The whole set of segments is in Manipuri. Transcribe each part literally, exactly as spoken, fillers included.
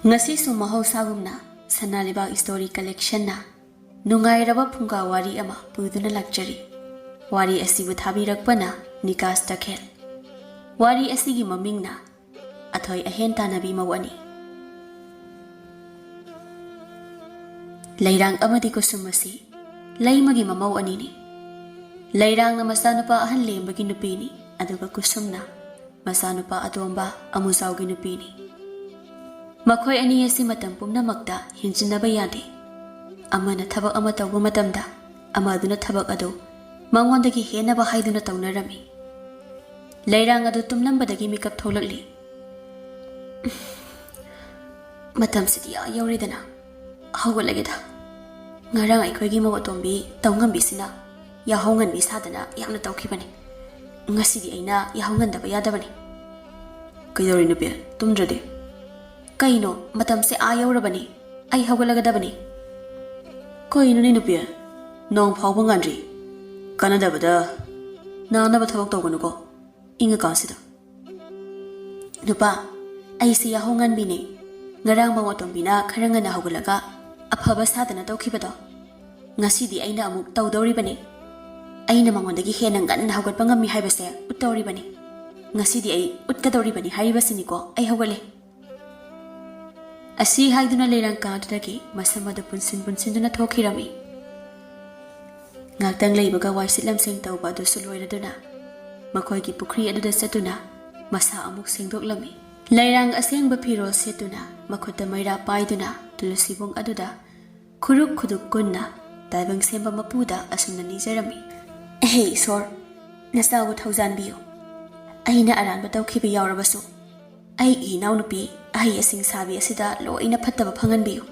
ꯉꯁꯤꯁꯨ ꯃꯍꯧꯁꯥꯒꯨꯝꯅ ꯁꯅꯥ ꯂꯩꯕꯥꯛ ꯁ꯭ꯇꯣꯔꯤ ꯀꯂꯦꯛꯁꯟꯅ ꯅꯨꯡꯉꯥꯏꯔꯕ ꯐꯨꯡꯒꯥ ꯋꯥꯔꯤ ꯑꯃ ꯄꯨꯗꯨꯅ ꯂꯥꯛꯆꯔꯤ꯫ ꯋꯥꯔꯤ ꯑꯁꯤꯕꯨ ꯊꯥꯕꯤꯔꯛꯄꯅ ꯅꯤꯀꯥꯁ ꯇꯈꯦꯜ꯫ ꯋꯥꯔꯤ ꯑꯁꯤꯒꯤ ꯃꯃꯤꯡꯅ ꯑꯊꯣꯏ ꯑꯍꯦꯟ ꯇꯥꯟꯅꯕꯤ ꯃꯧ ꯑꯅꯤ꯫ ꯂꯩꯔꯥꯡ ꯑꯃꯗꯤ ꯀꯨꯁꯨꯝ ꯑꯁꯤ ꯂꯩꯃꯒꯤ ꯃꯃꯧ ꯑꯅꯤꯅꯤ꯫ ꯂꯩꯔꯥꯡꯅ ꯃꯆꯥꯅꯨꯄꯥ ꯑꯍꯟ ꯂꯦꯝꯕꯒꯤ ꯅꯨꯄꯤꯅꯤ, ꯑꯗꯨꯒ ꯀꯨꯁꯨꯝꯅ ꯃꯆꯥꯅꯨꯄꯥ ꯑꯇꯣꯝꯕ ꯑꯃꯨꯖꯥꯎꯒꯤ ꯅꯨꯄꯤꯅꯤ꯫ ꯃꯈꯣꯏ ꯑꯅꯤ ꯑꯁꯤ ꯃꯇꯝ ꯄꯨꯝꯅꯃꯛꯇ ꯍꯦꯟꯖꯤꯟꯅꯕ ꯌꯥꯗꯦ꯫ ꯑꯃꯅ ꯊꯕꯛ ꯑꯃ ꯇꯧꯕ ꯃꯇꯝꯗ ꯑꯃꯗꯨꯅ ꯊꯕꯛ ꯑꯗꯨ ꯃꯉꯣꯟꯗꯒꯤ ꯍꯦꯟꯅꯕ ꯍꯥꯏꯗꯨꯅ ꯇꯧꯅꯔꯝꯃꯤ꯫ ꯂꯩꯔꯥꯡ ꯑꯗꯨ ꯇꯨꯝꯂꯝꯕꯗꯒꯤ ꯃꯤꯀꯞ ꯊꯣꯛꯂꯛꯂꯤ꯫ "ꯃꯇꯝꯁꯤꯗꯤ ꯑꯥ ꯌꯧꯔꯦꯗꯅ, ꯍꯧꯒꯠꯂꯒꯦꯗ꯫ ꯉꯔꯥꯡ ꯑꯩꯈꯣꯏꯒꯤ ꯃꯧ ꯑꯇꯣꯝꯕꯤ ꯇꯧꯉꯝꯕꯤꯁꯤꯅ ꯌꯥꯍꯧ ꯉꯟꯕꯤ ꯁꯥꯗꯅ ꯌꯥꯝꯅ ꯇꯧꯈꯤꯕꯅꯤ꯫ ꯉꯁꯤꯗꯤ ꯑꯩꯅ ꯌꯥꯍꯧ ꯉꯟꯗꯕ ꯌꯥꯗꯕꯅꯤ꯫" "ꯀꯩꯗꯧꯔꯤ ꯅꯨꯄꯤ? ꯇꯨꯝꯗ꯭ꯔꯗꯤ?" "ꯀꯩꯅꯣ, ꯃꯇꯝꯁꯦ ꯑꯥ ꯌꯧꯔꯕꯅꯤ, ꯑꯩ ꯍꯧꯒꯠꯂꯒꯗꯕꯅꯤ꯫" "ꯀꯩꯅꯣꯅꯦ ꯅꯨꯄꯤ, ꯅꯣꯡ ꯐꯥꯎꯕ ꯉꯥꯟꯗ꯭ꯔꯤ? ꯀꯥꯟꯅꯗꯕꯗ ꯅꯥꯅꯕ ꯊꯕꯛ ꯇꯧꯒꯅꯨꯀꯣ, ꯏꯪꯉꯀꯥꯟꯁꯤꯗ꯫" "ꯅꯨꯄꯥ, ꯑꯩꯁꯦ ꯌꯥꯍꯧ ꯉꯟꯕꯤꯅꯦ꯫ ꯉꯔꯥꯡ ꯃꯧ ꯑꯇꯣꯝꯕꯤꯅ ꯈꯔ ꯉꯟꯅ ꯍꯧꯒꯠꯂꯒ ꯑꯐꯕ ꯁꯥꯗꯅ ꯇꯧꯈꯤꯕꯗꯣ, ꯉꯁꯤꯗꯤ ꯑꯩꯅ ꯑꯃꯨꯛ ꯇꯧꯗꯧꯔꯤꯕꯅꯤ꯫ ꯑꯩꯅ ꯃꯉꯣꯟꯗꯒꯤ ꯍꯦꯟꯅ ꯉꯟꯅ ꯍꯧꯒꯠꯄ ꯉꯝꯃꯤ ꯍꯥꯏꯕꯁꯦ ꯎꯠꯇꯧꯔꯤꯕꯅꯤ꯫ ꯉꯁꯤꯗꯤ ꯑꯩ ꯎꯠꯀꯗꯧꯔꯤꯕꯅꯤ ꯍꯥꯏꯔꯤꯕꯁꯤꯅꯤꯀꯣ, ꯑꯩ ꯍꯧꯒꯠꯂꯦ꯫" ꯑꯁꯤ ꯍꯥꯏꯗꯨꯅ ꯂꯩꯔꯥꯡ ꯀꯥꯗꯨꯗꯒꯤ ꯃꯁꯝ ꯑꯗꯨ ꯄꯨꯟꯁꯤꯟ ꯄꯨꯟꯁꯤꯟꯗꯨꯅ ꯊꯣꯛꯈꯤꯔꯝꯃꯤ꯫ ꯉꯥꯛꯇꯪ ꯂꯩꯕꯒ ꯋꯥꯏꯁꯤꯠ ꯂꯝꯁꯦꯡ ꯇꯧꯕ ꯑꯗꯨꯁꯨ ꯂꯣꯏꯔꯗꯨꯅ ꯃꯈꯣꯏꯒꯤ ꯄꯨꯈ꯭ꯔꯤ ꯑꯗꯨꯗ ꯆꯠꯇꯨꯅ ꯃꯁꯥ ꯑꯃꯨꯛ ꯁꯦꯡꯗꯣꯛꯂꯝꯃꯤ꯫ ꯂꯩꯔꯥꯡ ꯑꯁꯦꯡꯕ ꯐꯤꯔꯣꯜ ꯁꯦꯠꯇꯨꯅ ꯃꯈꯨꯠꯇ ꯃꯩꯔꯥ ꯄꯥꯏꯗꯨꯅ ꯇꯨꯜꯁꯤꯕꯣꯡ ꯑꯗꯨꯗ ꯈꯨꯔꯨꯛ ꯈꯨꯗꯨꯛ ꯀꯨꯟꯅ ꯇꯥꯏꯕꯪ ꯁꯦꯝꯕ ꯃꯄꯨꯗ ꯑꯁꯨꯝꯅ ꯅꯤꯖꯔꯝꯃꯤ꯫ "ꯑꯍꯦ ꯏꯁꯣꯔ, ꯅꯆꯥꯕꯨ ꯊꯧꯖꯥꯟꯕꯤꯌꯨ꯫ ꯑꯩꯅ ꯑꯔꯥꯟꯕ ꯇꯧꯈꯤꯕ ꯌꯥꯎꯔꯕꯁꯨ ꯑꯩꯒꯤ ꯏꯅꯥꯎꯅꯨꯄꯤ ꯑꯍꯩ ꯑꯁꯤꯡ ꯁꯥꯕꯤ ꯑꯁꯤꯗ ꯂꯣꯏꯅ ꯐꯠꯇꯕ ꯐꯪꯍꯟꯕꯤꯌꯨ꯫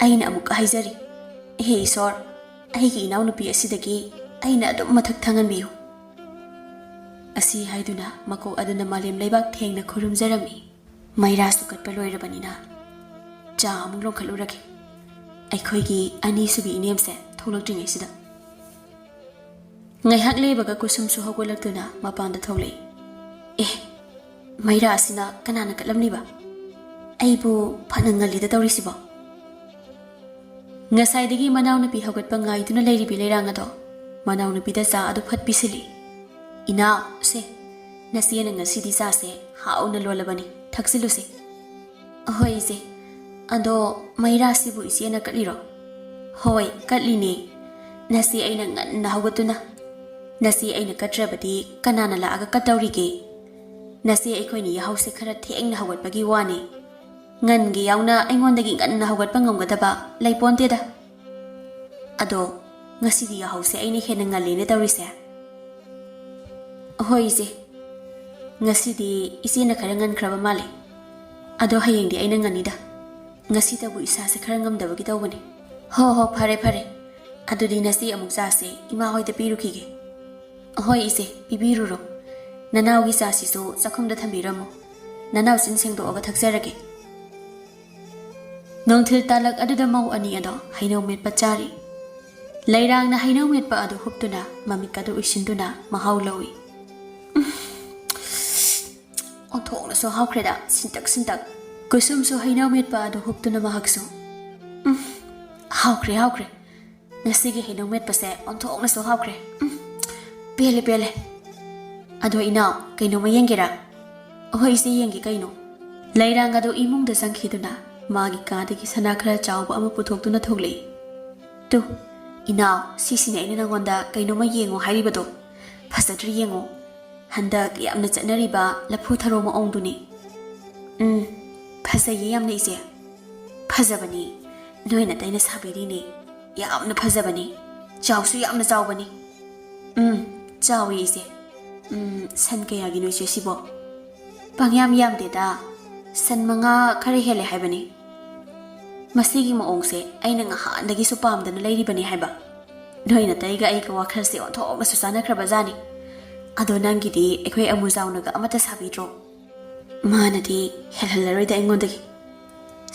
ꯑꯩꯅ ꯑꯃꯨꯛꯀ ꯍꯥꯏꯖꯔꯤ, ꯏꯍꯦ ꯏꯁꯣꯔ, ꯑꯩꯒꯤ ꯏꯅꯥꯎꯅꯨꯄꯤ ꯑꯁꯤꯗꯒꯤ ꯑꯩꯅ ꯑꯗꯨꯝ ꯃꯊꯛ ꯊꯪꯍꯟꯕꯤꯌꯨ꯫" ꯑꯁꯤ ꯍꯥꯏꯗꯨꯅ ꯃꯀꯣꯛ ꯑꯗꯨꯅ ꯃꯥꯂꯦꯝ ꯂꯩꯕꯥꯛ ꯊꯦꯡꯅ ꯈꯨꯔꯨꯝꯖꯔꯝꯃꯤ꯫ "ꯃꯩꯔꯥꯁꯨ ꯀꯠꯄ ꯂꯣꯏꯔꯕꯅꯤꯅ ꯆꯥ ꯑꯃꯨꯛ ꯂꯣꯟꯈꯠꯂꯨꯔꯒꯦ꯫ ꯑꯩꯈꯣꯏꯒꯤ ꯑꯅꯤꯁꯨꯕꯤ ꯏꯅꯦꯝꯁꯦ ꯊꯣꯛꯂꯛꯇ꯭ꯔꯤꯉꯩꯁꯤꯗ꯫" ꯉꯥꯏꯍꯥꯛ ꯂꯩꯕꯒ ꯀꯨꯁꯨꯝꯁꯨ ꯍꯧꯒꯠꯂꯛꯇꯨꯅ ꯃꯄꯥꯟꯗ ꯊꯣꯛꯂꯛꯏ꯫ "ꯑꯦ, ꯃꯩꯔꯥ ꯑꯁꯤꯅ ꯀꯅꯥꯅ ꯀꯠꯂꯝꯂꯤꯕ?" ꯑꯩꯕꯨ ꯐꯅ ꯉꯜꯂꯤꯗ ꯇꯧꯔꯤꯁꯤꯕꯣ꯫ ꯉꯁꯥꯏꯗꯒꯤ ꯃꯅꯥꯎꯅꯨꯄꯤ ꯍꯧꯒꯠꯄ ꯉꯥꯏꯗꯨꯅ ꯂꯩꯔꯤꯕꯤ ꯂꯩꯔꯥꯡ ꯑꯗꯣ ꯃꯅꯥꯎꯅꯨꯄꯤꯗ ꯆꯥ ꯑꯗꯨ ꯐꯠ ꯄꯤꯁꯤꯜꯂꯤ꯫ "ꯏꯅꯥꯎ, ꯁꯦ, ꯅꯆꯦꯅ ꯉꯁꯤꯗꯤ ꯆꯥꯁꯦ ꯍꯥꯎꯅ ꯂꯣꯜꯂꯕꯅꯤ, ꯊꯛꯆꯤꯜꯂꯨꯁꯦ꯫" "ꯑꯍꯣꯏ ꯏꯆꯦ꯫ ꯑꯗꯣ ꯃꯩꯔꯥꯁꯤꯕꯨ ꯏꯆꯦꯅ ꯀꯠꯂꯤꯔꯣ?" "ꯍꯣꯏ, ꯀꯠꯂꯤꯅꯦ꯫ ꯅꯆꯦ ꯑꯩꯅ ꯉꯟꯅ ꯍꯧꯒꯠꯇꯨꯅ꯫ ꯅꯆꯦ ꯑꯩꯅ ꯀꯠꯇ꯭ꯔꯕꯗꯤ ꯀꯅꯥꯅ ꯂꯥꯛꯑꯒ ꯀꯠꯇꯧꯔꯤꯒꯦ? ꯅꯆꯦ ꯑꯩꯈꯣꯏꯅꯤ ꯌꯥꯍꯧꯁꯦ ꯈꯔ ꯊꯦꯡꯅ ꯍꯧꯒꯠꯄꯒꯤ ꯋꯥꯅꯤ꯫ ꯉꯟꯒꯦ ꯌꯥꯎꯅ ꯑꯩꯉꯣꯟꯗꯒꯤ ꯉꯟꯅ ꯍꯧꯒꯠꯄ ꯉꯝꯒꯗꯕ ꯂꯩꯄꯣꯟꯇꯦꯗ꯫ ꯑꯗꯣ ꯉꯁꯤꯗꯤ ꯌꯥꯍꯧꯁꯦ ꯑꯩꯅ ꯍꯦꯟꯅ ꯉꯜꯂꯦꯅꯦ ꯇꯧꯔꯤꯁꯦ꯫" "ꯍꯣꯏ ꯏꯆꯦ, ꯉꯁꯤꯗꯤ ꯏꯆꯦꯅ ꯈꯔ ꯉꯟꯈ꯭ꯔꯕ ꯃꯥꯜꯂꯦ꯫ ꯑꯗꯣ ꯍꯌꯦꯡꯗꯤ ꯑꯩꯅ ꯉꯟꯅꯤꯗ꯫ ꯉꯁꯤꯇꯕꯨ ꯏꯁꯥꯁꯦ ꯈꯔ ꯉꯝꯗꯕꯒꯤ ꯇꯧꯕꯅꯦ꯫" "ꯍꯣ ꯍꯣ, ꯐꯔꯦ ꯐꯔꯦ꯫ ꯑꯗꯨꯗꯤ ꯅꯆꯦ ꯑꯃꯨꯛ ꯆꯥꯁꯦ ꯏꯃꯥ ꯍꯣꯏꯗ ꯄꯤꯔꯨꯈꯤꯒꯦ꯫" "ꯍꯣꯏ ꯏꯆꯦ, ꯄꯤꯕꯤꯔꯨꯔꯣ꯫ ꯅꯅꯥꯎꯒꯤ ꯆꯥꯁꯤꯁꯨ ꯆꯥꯛꯈꯨꯝꯗ ꯊꯝꯕꯤꯔꯝꯃꯣ꯫ ꯅꯅꯥꯎ ꯆꯤꯟ ꯁꯦꯡꯗꯣꯛꯑꯒ ꯊꯛꯆꯔꯒꯦ꯫" ꯅꯨꯡꯊꯤꯜ ꯇꯥꯂꯛ ꯑꯗꯨꯗ ꯃꯧ ꯑꯅꯤ ꯑꯗꯣ ꯍꯩꯅꯧ ꯃꯦꯠꯄ ꯆꯥꯔꯤ꯫ ꯂꯩꯔꯥꯡꯅ ꯍꯩꯅꯧ ꯃꯦꯠꯄ ꯑꯗꯨ ꯍꯨꯞꯇꯨꯅ ꯃꯃꯤꯠ ꯑꯗꯨ ꯎꯏꯁꯤꯟꯗꯨꯅ ꯃꯍꯥꯎ ꯂꯧꯏ꯫ "ꯎꯝ, ꯑꯣꯟꯊꯣꯛꯅꯁꯨ ꯍꯥꯎꯈ꯭ꯔꯦꯗ, ꯁꯤꯟꯇꯛ ꯁꯤꯟꯇꯛ꯫" ꯀꯨꯁꯨꯝꯁꯨ ꯍꯩꯅꯧ ꯃꯦꯠꯄ ꯑꯗꯨ ꯍꯨꯞꯇꯨꯅ ꯃꯍꯥꯛꯁꯨ, "ꯎꯝ, ꯍꯥꯎꯈ꯭ꯔꯦ, ꯍꯥꯎꯈ꯭ꯔꯦ꯫ ꯉꯁꯤꯒꯤ ꯍꯩꯅꯧ ꯃꯦꯠꯄꯁꯦ ꯑꯣꯟꯊꯣꯛꯅꯁꯨ ꯍꯥꯎꯈ꯭ꯔꯦ꯫ ꯎꯝ, ꯄꯦꯜꯂꯦ, ꯄꯦꯜꯂꯦ꯫ ꯑꯗꯣ ꯏꯅꯥꯎ, ꯀꯩꯅꯣꯝꯃ ꯌꯦꯡꯒꯦꯔꯥ?" "ꯑꯍꯣꯏ ꯏꯆꯦ, ꯌꯦꯡꯒꯦ ꯀꯩꯅꯣ꯫" ꯂꯩꯔꯥꯡ ꯑꯗꯨ ꯏꯃꯨꯡꯗ ꯆꯪꯈꯤꯗꯨꯅ ꯃꯥꯒꯤ ꯀꯥꯗꯒꯤ ꯁꯅꯥ ꯈꯔ ꯆꯥꯎꯕ ꯑꯃ ꯄꯨꯊꯣꯛꯇꯨꯅ ꯊꯣꯛꯂꯛꯏ꯫ "ꯇꯨ, ꯏꯅꯥꯎ, ꯁꯤꯁꯤꯅꯦ ꯑꯩꯅ ꯅꯉꯣꯟꯗ ꯀꯩꯅꯣꯝꯃ ꯌꯦꯡꯉꯣ ꯍꯥꯏꯔꯤꯕꯗꯣ꯫ ꯐꯖꯗ꯭ꯔꯤ ꯌꯦꯡꯉꯣ꯫ ꯍꯟꯗꯛ ꯌꯥꯝꯅ ꯆꯠꯅꯔꯤꯕ ꯂꯐꯨ ꯊꯔꯣ ꯃꯑꯣꯡꯗꯨꯅꯤ꯫" "ꯎꯝ, ꯐꯖꯩꯌꯦ ꯌꯥꯝꯅ ꯏꯆꯦ꯫" "ꯐꯖꯕꯅꯤ, ꯅꯣꯏ ꯅꯇꯩꯅ ꯁꯥꯕꯤꯔꯤꯅꯦ꯫ ꯌꯥꯝꯅ ꯐꯖꯕꯅꯤ, ꯆꯥꯎꯁꯨ ꯌꯥꯝꯅ ꯆꯥꯎꯕꯅꯤ꯫" "ꯎꯝ, ꯆꯥꯎꯏ ꯏꯆꯦ꯫ ꯎꯝ, ꯁꯟ ꯀꯌꯥꯒꯤꯅꯣ ꯏꯆꯦ ꯁꯤꯕꯣ?" "ꯄꯪꯌꯥꯝ ꯌꯥꯝꯗꯦꯗ, ꯁꯟ ꯃꯉꯥ ꯈꯔ ꯍꯦꯜꯂꯦ ꯍꯥꯏꯕꯅꯤ꯫ ꯃꯁꯤꯒꯤ ꯃꯑꯣꯡꯁꯦ ꯑꯩꯅ ꯉꯍꯥꯟꯗꯒꯤꯁꯨ ꯄꯥꯝꯗꯅ ꯂꯩꯔꯤꯕꯅꯤ ꯍꯥꯏꯕ꯫ ꯅꯣꯏ ꯅꯇꯩꯒ ꯑꯩꯒ ꯋꯥꯈꯜꯁꯦ ꯑꯣꯟꯊꯣꯛꯅꯁꯨ ꯆꯥꯟꯅꯈ꯭ꯔꯕꯖꯥꯠꯅꯤ꯫ ꯑꯗꯣ ꯅꯪꯒꯤꯗꯤ ꯑꯩꯈꯣꯏ ꯑꯃꯨꯖꯥꯎꯅꯒ ꯑꯃꯠꯇ ꯁꯥꯕꯤꯗ꯭ꯔꯣ?" "ꯃꯥꯅꯗꯤ ꯍꯦꯜꯍꯜꯂꯔꯣꯏꯗ ꯑꯩꯉꯣꯟꯗꯒꯤ꯫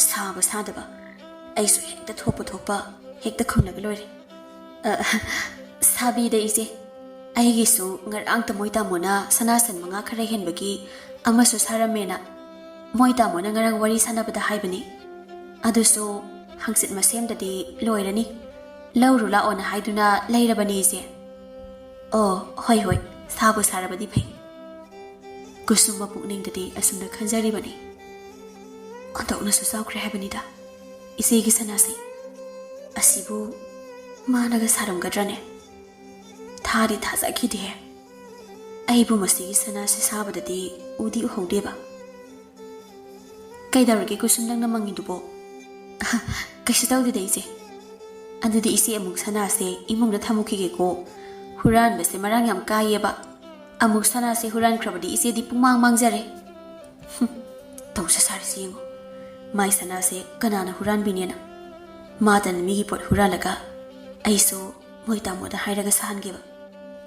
ꯁꯥꯕ ꯁꯥꯗꯕ ꯑꯩꯁꯨ ꯍꯦꯛꯇ ꯊꯣꯛꯄ ꯊꯣꯛꯄ ꯍꯦꯛꯇ ꯈꯨꯝꯂꯒ ꯂꯣꯏꯔꯦ꯫" "ꯑ, ꯁꯥꯕꯤꯗ ꯏꯆꯦ꯫ ꯑꯩꯒꯤꯁꯨ ꯉꯔꯥꯡ ꯇꯃꯣꯏ ꯇꯥꯃꯣꯅ ꯁꯅꯥ ꯁꯟ ꯃꯉꯥ ꯈꯔ ꯍꯦꯟꯕꯒꯤ ꯑꯃꯁꯨ ꯁꯥꯔꯝꯃꯦꯅ꯫ ꯃꯣꯏ ꯇꯥꯃꯣꯅ ꯉꯔꯥꯡ ꯋꯥꯔꯤ ꯁꯥꯟꯅꯕꯗ ꯍꯥꯏꯕꯅꯤ꯫ ꯑꯗꯨꯁꯨ ꯍꯪꯆꯤꯠ ꯃꯁꯦꯝꯗꯗꯤ ꯂꯣꯏꯔꯅꯤ꯫ ꯂꯧꯔꯨ ꯂꯥꯛꯑꯣꯅ ꯍꯥꯏꯗꯨꯅ ꯂꯩꯔꯕꯅꯤ, ꯏꯆꯦ꯫ ꯑꯣ, ꯍꯣꯏ, ꯍꯣꯏ, ꯁꯥꯕꯨ ꯁꯥꯔꯕꯗꯤ ꯐꯩ꯫ ꯀꯨꯁꯨꯝ ꯃꯄꯨꯛꯅꯤꯡꯗꯗꯤ ꯑꯁꯨꯝꯅ ꯈꯟꯖꯔꯤꯕꯅꯤ꯫ ꯑꯣꯟꯊꯣꯛꯅꯁꯨ ꯆꯥꯎꯈ꯭ꯔꯦ ꯍꯥꯏꯕꯅꯤꯗ ꯏꯆꯦꯒꯤ ꯁꯅꯥꯁꯦ꯫ ꯑꯁꯤꯕꯨ ꯃꯥꯅꯒ ꯁꯥꯔꯝꯒꯗ꯭ꯔꯅꯦ? ꯊꯥꯗꯤ ꯊꯥꯖꯈꯤꯗꯦꯍꯦ꯫ ꯑꯩꯕꯨ ꯃꯁꯤꯒꯤ ꯁꯅꯥꯁꯦ ꯁꯥꯕꯗꯗꯤ ꯎꯗꯤ ꯎꯍꯧꯗꯦꯕ꯫ ꯀꯩꯗꯧꯔꯒꯦ ꯀꯨꯁꯨꯝ, ꯅꯪꯅ ꯃꯪꯉꯤꯗꯨꯕꯣ? ꯀꯩꯁꯨ ꯇꯧꯗꯦꯗ, ꯏꯆꯦ꯫ ꯑꯗꯨꯗꯤ ꯏꯆꯦ, ꯑꯃꯨꯛ ꯁꯅꯥꯁꯦ ꯏꯃꯨꯡꯗ ꯊꯝꯃꯨꯈꯤꯒꯦꯀꯣ꯫ ꯍꯨꯔꯥꯟꯕꯁꯦ ꯃꯔꯥꯡ ꯌꯥꯝ ꯀꯥꯏꯌꯦꯕ꯫ ꯑꯃꯨꯛ ꯁꯅꯥꯁꯦ ꯍꯨꯔꯥꯟꯈ꯭ꯔꯕꯗꯤ ꯏꯆꯦꯗꯤ ꯄꯨꯡꯃꯥꯡ ꯃꯥꯡꯖꯔꯦ꯫ ꯍꯨꯝ, ꯇꯧꯁ ꯁꯥꯔꯤꯁꯤ ꯌꯦꯡꯉꯨ꯫ ꯃꯥꯏ ꯁꯅꯥꯁꯦ ꯀꯅꯥꯅ ꯍꯨꯔꯥꯟꯕꯤꯅꯦꯅ? ꯃꯥꯇꯅ ꯃꯤꯒꯤ ꯄꯣꯠ ꯍꯨꯔꯥꯜꯂꯒ ꯑꯩꯁꯨ ꯃꯣꯏ ꯇꯥꯃꯣꯗ ꯍꯥꯏꯔꯒ ꯁꯥꯍꯟꯒꯦꯕ꯫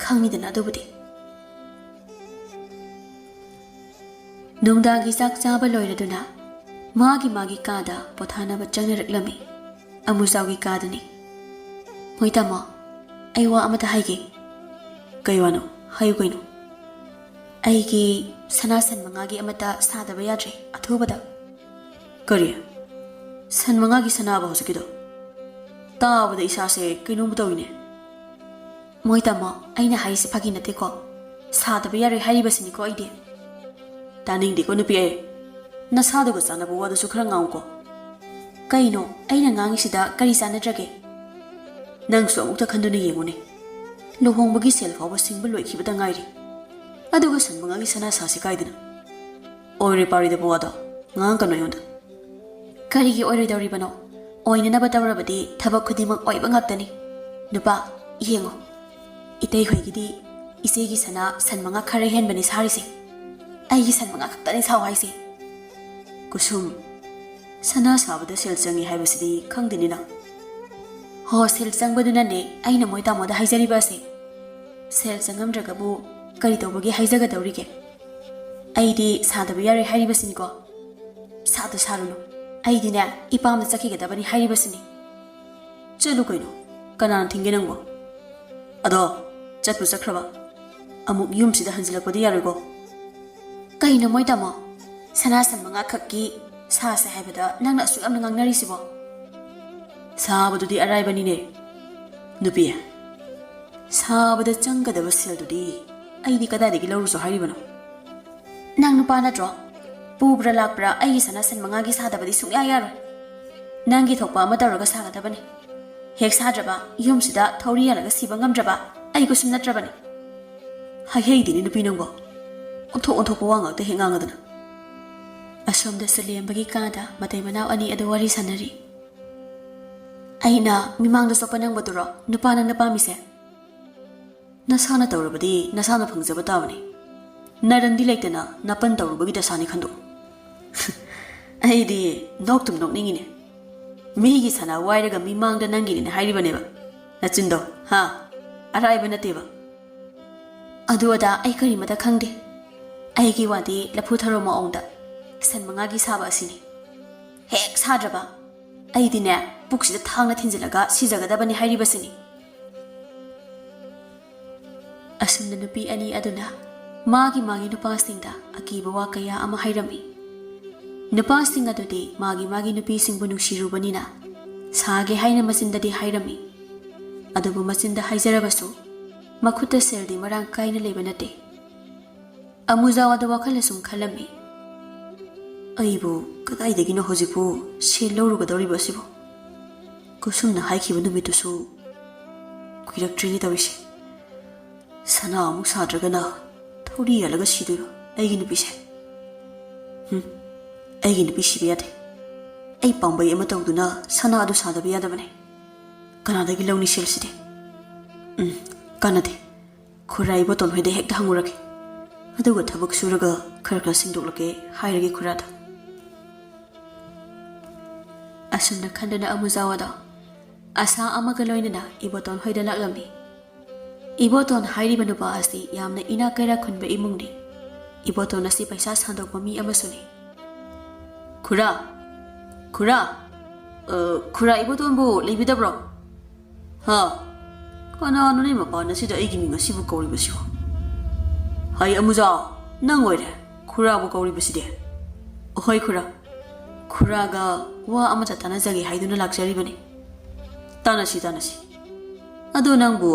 ꯈꯪꯉꯤꯗꯅ ꯑꯗꯨꯕꯨꯗꯤ꯫ ꯅꯨꯡꯗꯥꯡꯒꯤ ꯆꯥꯛ ꯆꯥꯕ ꯂꯣꯏꯔꯗꯨꯅ ꯃꯥꯒꯤ ꯃꯥꯒꯤ ꯀꯥꯗ ꯄꯣꯊꯥꯅꯕ ꯆꯪꯅꯔꯛꯂꯝꯃꯤ꯫ ꯑꯃꯨꯖꯥꯎꯒꯤ ꯀꯥꯗꯅꯤ꯫ "ꯃꯣꯏ ꯇꯥꯃꯣ, ꯑꯩ ꯋꯥ ꯑꯃꯇ ꯍꯥꯏꯒꯦ꯫" "ꯀꯩ ꯋꯥꯅꯣ? ꯍꯥꯏꯌꯨ ꯀꯩꯅꯣ꯫" "ꯑꯩꯒꯤ ꯁꯅꯥ ꯁꯟ ꯃꯉꯥꯒꯤ ꯑꯃꯇ ꯁꯥꯗꯕ ꯌꯥꯗ꯭ꯔꯦ ꯑꯊꯨꯕꯗ꯫" "ꯀꯔꯤ? ꯁꯟ ꯃꯉꯥꯒꯤ ꯁꯅꯥꯕ ꯍꯧꯖꯤꯛꯀꯤꯗꯣ? ꯇꯥꯕꯗ ꯏꯁꯥꯁꯦ ꯀꯩꯅꯣꯝ ꯇꯧꯏꯅꯦ꯫" "ꯃꯣꯏ ꯇꯥꯃꯣ, ꯑꯩꯅ ꯍꯥꯏꯔꯤꯁꯦ ꯐꯥꯒꯤ ꯅꯠꯇꯦꯀꯣ꯫ ꯁꯥꯗꯕ ꯌꯥꯔꯣꯏ ꯍꯥꯏꯔꯤꯕꯁꯤꯅꯤꯀꯣ ꯑꯩꯗꯤ꯫" "ꯇꯥꯅꯤꯡꯗꯦꯀꯣ ꯅꯨꯄꯤ ꯑꯩ꯫ ꯅꯁꯥꯗꯨꯒ ꯆꯥꯟꯅꯕ ꯋꯥꯗꯨꯁꯨ ꯈꯔ ꯉꯥꯡꯉꯨꯀꯣ꯫" "ꯀꯩꯅꯣ? ꯑꯩꯅ ꯉꯥꯡꯉꯤꯁꯤꯗ ꯀꯔꯤ ꯆꯥꯟꯅꯗ꯭ꯔꯒꯦ?" "ꯅꯪꯁꯨ ꯑꯃꯨꯛꯇ ꯈꯟꯗꯨꯅ ꯌꯦꯡꯉꯨꯅꯦ꯫ ꯂꯨꯍꯣꯡꯕꯒꯤ ꯁꯦꯜ ꯐꯥꯎꯕ ꯁꯤꯡꯕ ꯂꯣꯏꯈꯤꯕꯗ ꯉꯥꯏꯔꯤ꯫ ꯑꯗꯨꯒ ꯁꯟ ꯃꯉꯥꯒꯤ ꯁꯅꯥ ꯁꯥꯁꯤ ꯀꯥꯏꯗꯅ? ꯑꯣꯏꯔꯣꯏ ꯄꯥꯔꯣꯏꯗꯕ ꯋꯥꯗꯣ ꯉꯥꯡꯉꯛꯀꯅꯨ ꯑꯩꯉꯣꯟꯗ꯫" "ꯀꯔꯤꯒꯤ ꯑꯣꯏꯔꯣꯏꯗꯧꯔꯤꯕꯅꯣ? ꯑꯣꯏꯅꯅꯕ ꯇꯧꯔꯕꯗꯤ ꯊꯕꯛ ꯈꯨꯗꯤꯡꯃꯛ ꯑꯣꯏꯕ ꯉꯥꯛꯇꯅꯤ꯫ ꯅꯨꯄꯥ, ꯌꯦꯡꯉꯣ꯫ ꯏꯇꯩ ꯍꯣꯏꯒꯤꯗꯤ ꯏꯆꯦꯒꯤ ꯁꯅꯥ ꯁꯟ ꯃꯉꯥ ꯈꯔ ꯍꯦꯟꯕꯅꯤ ꯁꯥꯔꯤꯁꯦ꯫ ꯑꯩꯒꯤ ꯁꯟ ꯃꯉꯥ ꯈꯛꯇꯅꯤ ꯁꯥꯎ ꯍꯥꯏꯁꯦ꯫" "ꯀꯨꯁꯨꯝ, ꯁꯅꯥ ꯁꯥꯕꯗ ꯁꯦꯜ ꯆꯪꯉꯤ ꯍꯥꯏꯕꯁꯤꯗꯤ ꯈꯪꯗꯦꯅꯦ ꯅꯪ꯫" "ꯍꯣ, ꯁꯦꯜ ꯆꯪꯕꯗꯨꯅꯅꯦ ꯑꯩꯅ ꯃꯣꯏ ꯇꯥꯃꯣꯗ ꯍꯥꯏꯖꯔꯤꯕ ꯑꯁꯦ꯫ ꯁꯦꯜ ꯆꯪꯉꯝꯗ꯭ꯔꯒꯕꯨ ꯀꯔꯤ ꯇꯧꯕꯒꯤ ꯍꯥꯏꯖꯒꯗꯧꯔꯤꯒꯦ? ꯑꯩꯗꯤ ꯁꯥꯗꯕ ꯌꯥꯔꯣꯏ ꯍꯥꯏꯔꯤꯕꯁꯤꯅꯤꯀꯣ꯫" "ꯁꯥꯗ ꯁꯥꯔꯨꯅꯨ꯫ ꯑꯩꯗꯤꯅꯦ, ꯏꯄꯥꯝꯗ ꯆꯠꯈꯤꯒꯗꯕꯅꯤ ꯍꯥꯏꯔꯤꯕꯁꯤꯅꯤ꯫" "ꯆꯠꯂꯨ ꯀꯩꯅꯣ, ꯀꯅꯥꯅ ꯊꯤꯡꯒꯦ ꯅꯪꯕꯣ? ꯑꯗꯣ, ꯆꯠꯄꯨ ꯆꯠꯈ꯭ꯔꯕ, ꯑꯃꯨꯛ ꯌꯨꯝꯁꯤꯗ ꯍꯟꯖꯤꯜꯂꯛꯄꯗꯤ ꯌꯥꯔꯣꯏꯀꯣ꯫" "ꯀꯩꯅꯣ ꯃꯣꯏ ꯇꯥꯃꯣ? ꯁꯅꯥ ꯁꯟ ꯃꯉꯥ ꯈꯛꯀꯤ ꯁꯥꯁꯦ ꯍꯥꯏꯕꯗ ꯅꯪꯅ ꯑꯁꯨꯛ ꯌꯥꯝꯅ ꯉꯥꯡꯅꯔꯤꯁꯤꯕꯣ? ꯁꯥꯕꯗꯨꯗꯤ ꯑꯔꯥꯏꯕꯅꯤꯅꯦ, ꯅꯨꯄꯤ꯫ ꯁꯥꯕꯗ ꯆꯪꯒꯗꯕ ꯁꯦꯜꯗꯨꯗꯤ ꯑꯩꯗꯤ ꯀꯗꯥꯏꯗꯒꯤ ꯂꯧꯔꯨꯁꯨ ꯍꯥꯏꯔꯤꯕꯅꯣ? ꯅꯪ ꯅꯨꯄꯥ ꯅꯠꯇ꯭ꯔꯣ? ꯄꯨꯕ꯭ꯔꯥ ꯂꯥꯛꯄ꯭ꯔꯥ ꯑꯩꯒꯤ ꯁꯅꯥ ꯁꯟ ꯃꯉꯥꯒꯤ ꯁꯥꯗꯕꯗꯤ ꯁꯨꯡꯌꯥ ꯌꯥꯔꯣꯏ꯫ ꯅꯪꯒꯤ ꯊꯣꯛꯄ ꯑꯃ ꯇꯧꯔꯒ ꯁꯥꯒꯗꯕꯅꯤ꯫ ꯍꯦꯛ ꯁꯥꯗ꯭ꯔꯕ, ꯌꯨꯝꯁꯤꯗ ꯊꯧꯔꯤ ꯌꯥꯜꯂꯒ ꯁꯤꯕ ꯉꯝꯗ꯭ꯔꯕ ꯑꯩ ꯀꯨꯁꯨꯝ ꯅꯠꯇ꯭ꯔꯕꯅꯤ꯫ ꯍꯥꯏꯍꯩꯗꯤꯅꯦ ꯅꯨꯄꯤ ꯅꯪꯕꯣ, ꯑꯣꯟꯊꯣꯛ ꯑꯣꯟꯊꯣꯛꯄ ꯋꯥ ꯉꯥꯛꯇ ꯍꯦꯛ ꯉꯥꯡꯉꯗꯅ꯫ ꯑꯁꯣꯝꯗ ꯁꯨꯂꯦꯝꯕꯒꯤ ꯀꯥꯗ ꯃꯇꯩ ꯃꯅꯥꯎ ꯑꯅꯤ ꯑꯗꯨ ꯋꯥꯔꯤ ꯁꯥꯟꯅꯔꯤ꯫ ꯑꯩꯅ ꯃꯤꯃꯥꯡꯗ ꯆꯣꯞꯄ ꯅꯪꯕꯗꯨꯔꯣ ꯅꯨꯄꯥ ꯅꯪꯅ ꯄꯥꯝꯃꯤꯁꯦ? ꯅꯁꯥꯅ ꯇꯧꯔꯕꯗꯤ ꯅꯁꯥꯅ ꯐꯪꯖꯕ ꯇꯥꯕꯅꯤ꯫ ꯅꯔꯟꯗꯤ ꯂꯩꯇꯅ ꯅꯥꯄꯟ ꯇꯧꯔꯨꯕꯒꯤ ꯗꯁꯥꯅꯤ ꯈꯟꯗꯣꯛꯎ꯫ ꯑꯩꯗꯤ ꯅꯣꯛꯇꯨꯝ ꯅꯣꯛꯅꯤꯡꯉꯤꯅꯦ꯫ ꯃꯤꯒꯤ ꯁꯅꯥ ꯋꯥꯏꯔꯒ ꯃꯤꯃꯥꯡꯗ ꯅꯪꯒꯤꯅꯤꯅ ꯍꯥꯏꯔꯤꯕꯅꯦꯕ꯫ ꯅꯆꯤꯟꯗꯣ, ꯍꯥ? ꯑꯔꯥꯏꯕ ꯅꯠꯇꯦꯕ꯫ ꯑꯗꯨ ꯑꯗꯥ ꯑꯩ ꯀꯔꯤꯃꯇ ꯈꯪꯗꯦ꯫ ꯑꯩꯒꯤ ꯋꯥꯗꯤ ꯂꯐꯨ ꯊꯔꯣ ꯃꯑꯣꯡꯗ ꯁꯟ ꯃꯉꯥꯒꯤ ꯁꯥꯕ ꯑꯁꯤꯅꯤ꯫ ꯍꯦꯛ ꯁꯥꯗ꯭ꯔꯕ ꯑꯩꯗꯤꯅꯦ, ꯄꯨꯛꯁꯤꯗ ꯊꯥꯡꯅ ꯊꯤꯟꯖꯤꯜꯂꯒ ꯁꯤꯖꯒꯗꯕꯅꯤ ꯍꯥꯏꯔꯤꯕꯁꯤꯅꯤ꯫ ꯑꯁꯨꯝꯅ ꯅꯨꯄꯤ ꯑꯅꯤ ꯑꯗꯨꯅ ꯃꯥꯒꯤ ꯃꯥꯒꯤ ꯅꯨꯄꯥꯁꯤꯡꯗ ꯑꯀꯤꯕ ꯋꯥ ꯀꯌꯥ ꯑꯃ ꯍꯥꯏꯔꯝꯃꯤ꯫ ꯅꯨꯄꯥꯁꯤꯡ ꯑꯗꯨꯗꯤ ꯃꯥꯒꯤ ꯃꯥꯒꯤ ꯅꯨꯄꯤꯁꯤꯡꯕꯨ ꯅꯨꯡꯁꯤꯔꯨꯕꯅꯤꯅ ꯁꯥꯒꯦ ꯍꯥꯏꯅ ꯃꯆꯤꯟꯗꯗꯤ ꯍꯥꯏꯔꯝꯃꯤ꯫ ꯑꯗꯨꯕꯨ ꯃꯆꯤꯟꯗ ꯍꯥꯏꯖꯔꯕꯁꯨ ꯃꯈꯨꯠꯇ ꯁꯦꯜꯗꯤ ꯃꯔꯥꯡ ꯀꯥꯏꯅ ꯂꯩꯕ ꯅꯠꯇꯦ꯫ ꯑꯃꯨꯖꯥꯋꯥꯗ ꯋꯥꯈꯜ ꯑꯁꯨꯝ ꯈꯜꯂꯝꯃꯤ꯫ ꯑꯩꯕꯨ ꯀꯗꯥꯏꯗꯒꯤꯅꯣ ꯍꯧꯖꯤꯛꯄꯨ ꯁꯦꯜ ꯂꯧꯔꯨꯒꯗꯧꯔꯤꯕ ꯑꯁꯤꯕꯨ? ꯀꯨꯁꯨꯝꯅ ꯍꯥꯏꯈꯤꯕ ꯅꯨꯃꯤꯠꯇꯨꯁꯨ ꯀꯨꯏꯔꯛꯇ꯭ꯔꯤꯅꯦ ꯇꯧꯔꯤꯁꯦ꯫ ꯁꯅꯥ ꯑꯃꯨꯛ ꯁꯥꯗ꯭ꯔꯒꯅ ꯊꯧꯔꯤ ꯌꯥꯜꯂꯒ ꯁꯤꯗꯣꯏꯔꯣ ꯑꯩꯒꯤ ꯅꯨꯄꯤꯁꯦ? ꯍꯨꯝ, ꯑꯩꯒꯤ ꯅꯨꯄꯤ ꯁꯤꯕ ꯌꯥꯗꯦ꯫ ꯑꯩ ꯄꯥꯝꯕꯩ ꯑꯃ ꯇꯧꯗꯨꯅ ꯁꯅꯥ ꯑꯗꯨ ꯁꯥꯗꯕ ꯌꯥꯗꯕꯅꯦ꯫ ꯀꯅꯥꯗꯒꯤ ꯂꯧꯅꯤ ꯁꯦꯜꯁꯤꯗꯤ? ꯎꯝ, ꯀꯥꯟꯅꯗꯦ꯫ ꯈꯨꯔꯥ ꯏꯕꯣꯇꯣꯟ ꯍꯣꯏꯗ ꯍꯦꯛꯇ ꯍꯪꯉꯨꯔꯒꯦ꯫ ꯑꯗꯨꯒ ꯊꯕꯛ ꯁꯨꯔꯒ ꯈꯔ ꯈꯔ ꯁꯤꯡꯗꯣꯛꯂꯛꯀꯦ ꯍꯥꯏꯔꯒꯦ ꯈꯨꯔꯥꯗ꯫ ꯑꯁꯨꯝꯅ ꯈꯟꯗꯨꯅ ꯑꯃꯨꯖꯥꯋꯥꯗꯣ ꯑꯁꯥ ꯑꯃꯒ ꯂꯣꯏꯅꯅ ꯏꯕꯣꯇꯣꯟ ꯍꯣꯏꯗ ꯂꯥꯛꯂꯝꯃꯤ꯫ ꯏꯕꯣꯇꯣꯟ ꯍꯥꯏꯔꯤꯕ ꯅꯨꯄꯥ ꯑꯁꯤ ꯌꯥꯝꯅ ꯏꯅꯥꯛ ꯀꯩꯔꯥꯛ ꯈꯨꯟꯕ ꯏꯃꯨꯡꯅꯤ꯫ ꯏꯕꯣꯇꯣꯟ ꯑꯁꯤ ꯄꯩꯁꯥ ꯁꯥꯟꯗꯣꯛꯄ ꯃꯤ ꯑꯃꯁꯨꯅꯤ꯫ ꯈꯨꯔꯥ! ꯈꯨꯔꯥ! ꯑ, ꯈꯨꯔꯥ ꯏꯕꯣꯇꯣꯟꯕꯨ ꯂꯩꯕꯤꯗꯕ꯭ꯔꯣ? ꯍꯥ? ꯀꯅꯥꯅꯣꯅꯦ ꯃꯄꯥꯟ ꯑꯁꯤꯗ ꯑꯩꯒꯤ ꯃꯤꯡ ꯑꯁꯤꯕꯨ ꯀꯧꯔꯤꯕꯁꯤꯕꯣ? ꯍꯩ ꯑꯃꯨꯖꯥ, ꯅꯪ ꯑꯣꯏꯔꯦ ꯈꯨꯔꯥꯕꯨ ꯀꯧꯔꯤꯕꯁꯤꯗꯤ꯫ ꯍꯣꯏ ꯈꯨꯔꯥ, ꯈꯨꯔꯥꯒ ꯋꯥ ꯑꯃꯇ ꯇꯥꯟꯅꯖꯒꯦ ꯍꯥꯏꯗꯨꯅ ꯂꯥꯛꯆꯔꯤꯕꯅꯤ꯫ ꯇꯥꯟꯅꯁꯤ, ꯇꯥꯟꯅꯁꯤ꯫ ꯑꯗꯣ ꯅꯪꯕꯨ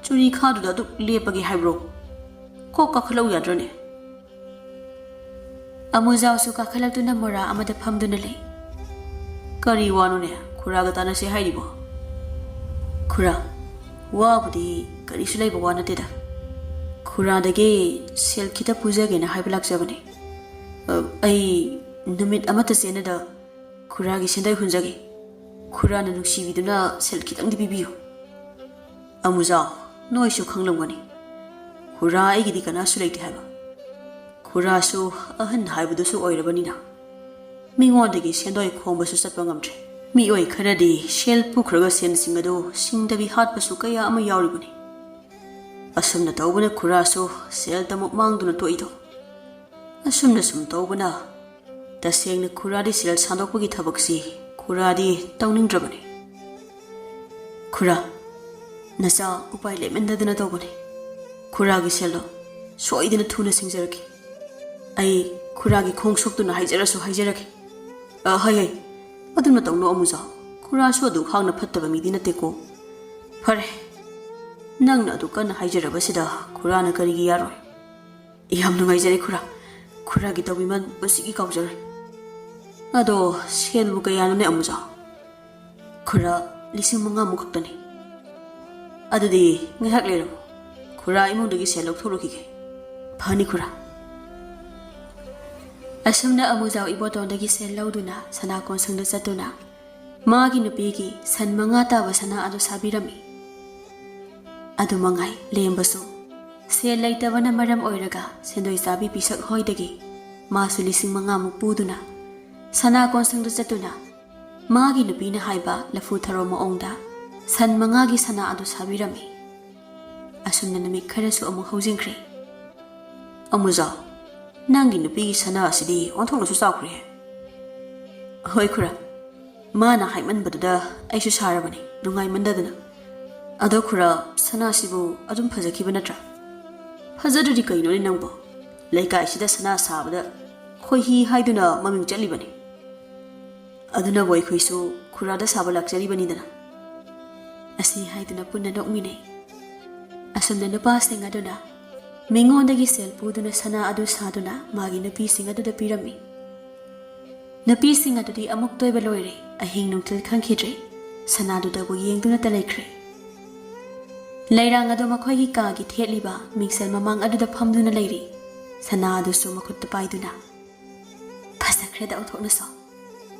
ꯆꯨꯔꯤ ꯈꯥꯗꯨꯗ ꯑꯗꯨꯛ ꯂꯦꯞꯄꯒꯦ ꯍꯥꯏꯕ꯭ꯔꯣ? ꯀꯣꯛ ꯀꯥꯈꯠꯂꯛꯎ ꯌꯥꯗ꯭ꯔꯅꯦ? ꯑꯃꯨꯖꯥꯎꯁꯨ ꯀꯥꯈꯠꯂꯛꯇꯨꯅ ꯃꯣꯔꯥ ꯑꯃꯗ ꯐꯝꯗꯨꯅ ꯂꯩ꯫ ꯀꯔꯤ ꯋꯥꯅꯣꯅꯦ ꯈꯨꯔꯥꯒ ꯇꯥꯟꯅꯁꯤ ꯍꯥꯏꯔꯤꯕꯣ? ꯈꯨꯔꯥ, ꯋꯥꯕꯨꯗꯤ ꯀꯔꯤꯁꯨ ꯂꯩꯕ ꯋꯥ ꯅꯠꯇꯦꯗ꯫ ꯈꯨꯔꯥꯗꯒꯤ ꯁꯦꯜ ꯈꯤꯇ ꯄꯨꯖꯒꯦꯅ ꯍꯥꯏꯕ ꯂꯥꯛꯆꯕꯅꯦ꯫ ꯑ, ꯑꯩ ꯅꯨꯃꯤꯠ ꯑꯃꯠꯇ ꯆꯦꯟꯅꯗ ꯈꯨꯔꯥꯒꯤ ꯁꯦꯟꯗꯣꯏ ꯍꯨꯟꯖꯒꯦ꯫ ꯈꯨꯔꯥꯅ ꯅꯨꯡꯁꯤꯕꯤꯗꯨꯅ ꯁꯦꯜ ꯈꯤꯇꯪꯗꯤ ꯄꯤꯕꯤꯌꯨ꯫ ꯑꯃꯨꯖꯥꯎ, ꯅꯣꯏꯁꯨ ꯈꯪꯂꯝꯒꯅꯤ, ꯈꯨꯔꯥ ꯑꯩꯒꯤꯗꯤ ꯀꯅꯥꯁꯨ ꯂꯩꯇꯦ ꯍꯥꯏꯕ꯫ ꯈꯨꯔꯥꯁꯨ ꯑꯍꯟ ꯍꯥꯏꯕꯗꯨꯁꯨ ꯑꯣꯏꯔꯕꯅꯤꯅ ꯃꯤꯉꯣꯟꯗꯒꯤ ꯁꯦꯟꯗꯣꯏ ꯈꯣꯝꯕꯁꯨ ꯆꯠꯄ ꯉꯝꯗ꯭ꯔꯦ꯫ ꯃꯤꯑꯣꯏ ꯈꯔꯗꯤ ꯁꯦꯜ ꯄꯨꯈ꯭ꯔꯒ ꯁꯦꯟꯁꯤꯡ ꯑꯗꯨ ꯁꯤꯡꯗꯕꯤ ꯍꯥꯠꯄꯁꯨ ꯀꯌꯥ ꯑꯃ ꯌꯥꯎꯔꯤꯕꯅꯤ꯫ ꯑꯁꯨꯝꯅ ꯇꯧꯕꯅ ꯈꯨꯔꯥꯁꯨ ꯁꯦꯜ ꯇꯃꯨꯛ ꯃꯥꯡꯗꯨꯅ ꯇꯣꯛꯏꯗꯣ꯫ ꯑꯁꯨꯝꯅ ꯁꯨꯝ ꯇꯧꯕꯅ ꯇꯁꯦꯡꯅ ꯈꯨꯔꯥꯗꯤ ꯁꯦꯜ ꯁꯥꯟꯗꯣꯛꯄꯒꯤ ꯊꯕꯛꯁꯤ ꯈꯨꯔꯥꯗꯤ ꯇꯧꯅꯤꯡꯗ꯭ꯔꯕꯅꯤ꯫ ꯈꯨꯔꯥ, ꯅꯆꯥ ꯎꯄꯥꯏ ꯂꯩꯃꯟꯗꯗꯅ ꯇꯧꯕꯅꯤ꯫ ꯈꯨꯔꯥꯒꯤ ꯁꯦꯜꯗꯣ ꯁꯣꯏꯗꯅ ꯊꯨꯅ ꯁꯤꯡꯖꯔꯛꯈꯤ꯫ ꯑꯩ ꯈꯨꯔꯥꯒꯤ ꯈꯣꯡ ꯁꯣꯛꯇꯨꯅ ꯍꯥꯏꯖꯔꯁꯨ ꯍꯥꯏꯖꯔꯒꯦ꯫ ꯑ, ꯍꯩ, ꯍꯩ, ꯑꯗꯨꯝꯅ ꯇꯧꯅꯣ ꯑꯃꯨꯖꯥꯎ꯫ ꯈꯨꯔꯥꯁꯨ ꯑꯗꯨ ꯈꯥꯡꯅ ꯐꯠꯇꯕ ꯃꯤꯗꯤ ꯅꯠꯇꯦꯀꯣ꯫ ꯐꯔꯦ, ꯅꯪꯅ ꯑꯗꯨ ꯀꯟꯅ ꯍꯥꯏꯖꯔꯕꯁꯤꯗ ꯈꯨꯔꯥꯅ ꯀꯔꯤꯒꯤ ꯌꯥꯔꯣꯏ? ꯌꯥꯝ ꯅꯨꯡꯉꯥꯏꯖꯔꯦ ꯈꯨꯔꯥ꯫ ꯈꯨꯔꯥꯒꯤ ꯇꯧꯕꯤꯃꯜ ꯄꯨꯟꯁꯤꯒꯤ ꯀꯥꯎꯖꯔꯣꯏ꯫ ꯑꯗꯣ ꯁꯦꯜꯕꯨ ꯀꯌꯥꯅꯣꯅꯦ ꯑꯃꯨꯖꯥꯎ? ꯈꯨꯔꯥ, ꯂꯤꯁꯤꯡ ꯃꯉꯥꯃꯨꯛ ꯈꯛꯇꯅꯤ꯫ ꯑꯗꯨꯗꯤ ꯉꯥꯏꯍꯥꯛ ꯂꯩꯔꯝꯃꯨ, ꯈꯨꯔꯥ ꯏꯃꯨꯡꯗꯒꯤ ꯁꯦꯜ ꯂꯧꯊꯣꯛꯂꯨꯈꯤꯒꯦ꯫ ꯐꯅꯤ ꯈꯨꯔꯥ꯫ ꯑꯁꯨꯝꯅ ꯑꯃꯨꯖꯥꯎ ꯏꯕꯣꯇꯣꯟꯗꯒꯤ ꯁꯦꯜ ꯂꯧꯗꯨꯅ ꯁꯅꯥ ꯀꯣꯟꯁꯪꯗ ꯆꯠꯇꯨꯅ ꯃꯥꯒꯤ ꯅꯨꯄꯤꯒꯤ ꯁꯟ ꯃꯉꯥ ꯇꯥꯕ ꯁꯅꯥ ꯑꯗꯨ ꯁꯥꯕꯤꯔꯝꯃꯤ꯫ ꯑꯗꯨ ꯃꯉꯥꯏ ꯂꯦꯝꯕꯁꯨ ꯁꯦꯜ ꯂꯩꯇꯕꯅ ꯃꯔꯝ ꯑꯣꯏꯔꯒ ꯁꯦꯟꯗꯣꯏ ꯆꯥꯕꯤ ꯄꯤꯁꯛ ꯍꯣꯏꯗꯒꯤ ꯃꯥꯁꯨ ꯂꯤꯁꯤꯡ ꯃꯉꯥꯃꯨꯛ ꯄꯨꯗꯨꯅ ꯁꯅꯥ ꯀꯣꯟꯁꯪꯗ ꯆꯠꯇꯨꯅ ꯃꯥꯒꯤ ꯅꯨꯄꯤꯅ ꯍꯥꯏꯕ ꯂꯐꯨ ꯊꯔꯣ ꯃꯑꯣꯡꯗ ꯁꯟ ꯃꯉꯥꯒꯤ ꯁꯅꯥ ꯑꯗꯨ ꯁꯥꯕꯤꯔꯝꯃꯤ꯫ ꯑꯁꯨꯝꯅ ꯅꯨꯃꯤꯠ ꯈꯔꯁꯨ ꯑꯃꯨꯛ ꯍꯧꯖꯤꯟꯈ꯭ꯔꯦ꯫ ꯑꯃꯨꯖꯥꯎ, ꯅꯪꯒꯤ ꯅꯨꯄꯤꯒꯤ ꯁꯅꯥ ꯑꯁꯤꯗꯤ ꯑꯣꯟꯊꯣꯛꯅꯁꯨ ꯆꯥꯎꯈ꯭ꯔꯦ꯫ ꯍꯣꯏ ꯈꯨꯔꯥ, ꯃꯥꯅ ꯍꯥꯏꯃꯟꯕꯗꯨꯗ ꯑꯩꯁꯨ ꯁꯥꯔꯕꯅꯤ, ꯅꯨꯡꯉꯥꯏꯃꯟꯗꯗꯅ꯫ ꯑꯗꯣ ꯈꯨꯔꯥ, ꯁꯅꯥꯁꯤꯕꯨ ꯑꯗꯨꯝ ꯐꯖꯈꯤꯕ ꯅꯠꯇ꯭ꯔꯥ? ꯐꯖꯗ꯭ꯔꯗꯤ ꯀꯩꯅꯣꯅꯦ ꯅꯪꯕꯣ? ꯂꯩꯀꯥꯏꯁꯤꯗ ꯁꯅꯥ ꯁꯥꯕꯗ ꯈꯣꯏꯍꯤ ꯍꯥꯏꯗꯨꯅ ꯃꯃꯤꯡ ꯆꯠꯂꯤꯕꯅꯤ꯫ ꯑꯗꯨꯅꯕꯨ ꯑꯩꯈꯣꯏꯁꯨ ꯈꯨꯔꯥꯗ ꯁꯥꯕ ꯂꯥꯛꯆꯔꯤꯕꯅꯤꯗꯅ꯫ ꯑꯁꯤ ꯍꯥꯏꯗꯨꯅ ꯄꯨꯟꯅ ꯅꯣꯛꯃꯤꯟꯅꯩ꯫ ꯑꯁꯨꯝꯅ ꯅꯨꯄꯥꯁꯤꯡ ꯑꯗꯨꯅ ꯃꯤꯉꯣꯟꯗꯒꯤ ꯁꯦꯜ ꯄꯨꯗꯨꯅ ꯁꯅꯥ ꯑꯗꯨ ꯁꯥꯗꯨꯅ ꯃꯥꯒꯤ ꯅꯨꯄꯤꯁꯤꯡ ꯑꯗꯨꯗ ꯄꯤꯔꯝꯃꯤ꯫ ꯅꯨꯄꯤꯁꯤꯡ ꯑꯗꯨꯗꯤ ꯑꯃꯨꯛꯇ ꯑꯣꯏꯕ ꯂꯣꯏꯔꯦ꯫ ꯑꯍꯤꯡ ꯅꯨꯡꯊꯤꯜ ꯈꯪꯈꯤꯗ꯭ꯔꯦ꯫ ꯁꯅꯥꯗꯨꯗꯕꯨ ꯌꯦꯡꯗꯨꯅꯇ ꯂꯩꯈ꯭ꯔꯦ꯫ ꯂꯩꯔꯥꯡ ꯑꯗꯨ ꯃꯈꯣꯏꯒꯤ ꯀꯥꯒꯤ ꯊꯦꯠꯂꯤꯕ ꯃꯤꯡꯁꯦꯜ ꯃꯃꯥꯡ ꯑꯗꯨꯗ ꯐꯝꯗꯨꯅ ꯂꯩꯔꯤ꯫ ꯁꯅꯥ ꯑꯗꯨꯁꯨ ꯃꯈꯨꯠꯇ ꯄꯥꯏꯗꯨꯅ, "ꯐꯖꯈ꯭ꯔꯦꯗ ꯑꯣꯟꯊꯣꯛꯅꯁꯨ꯫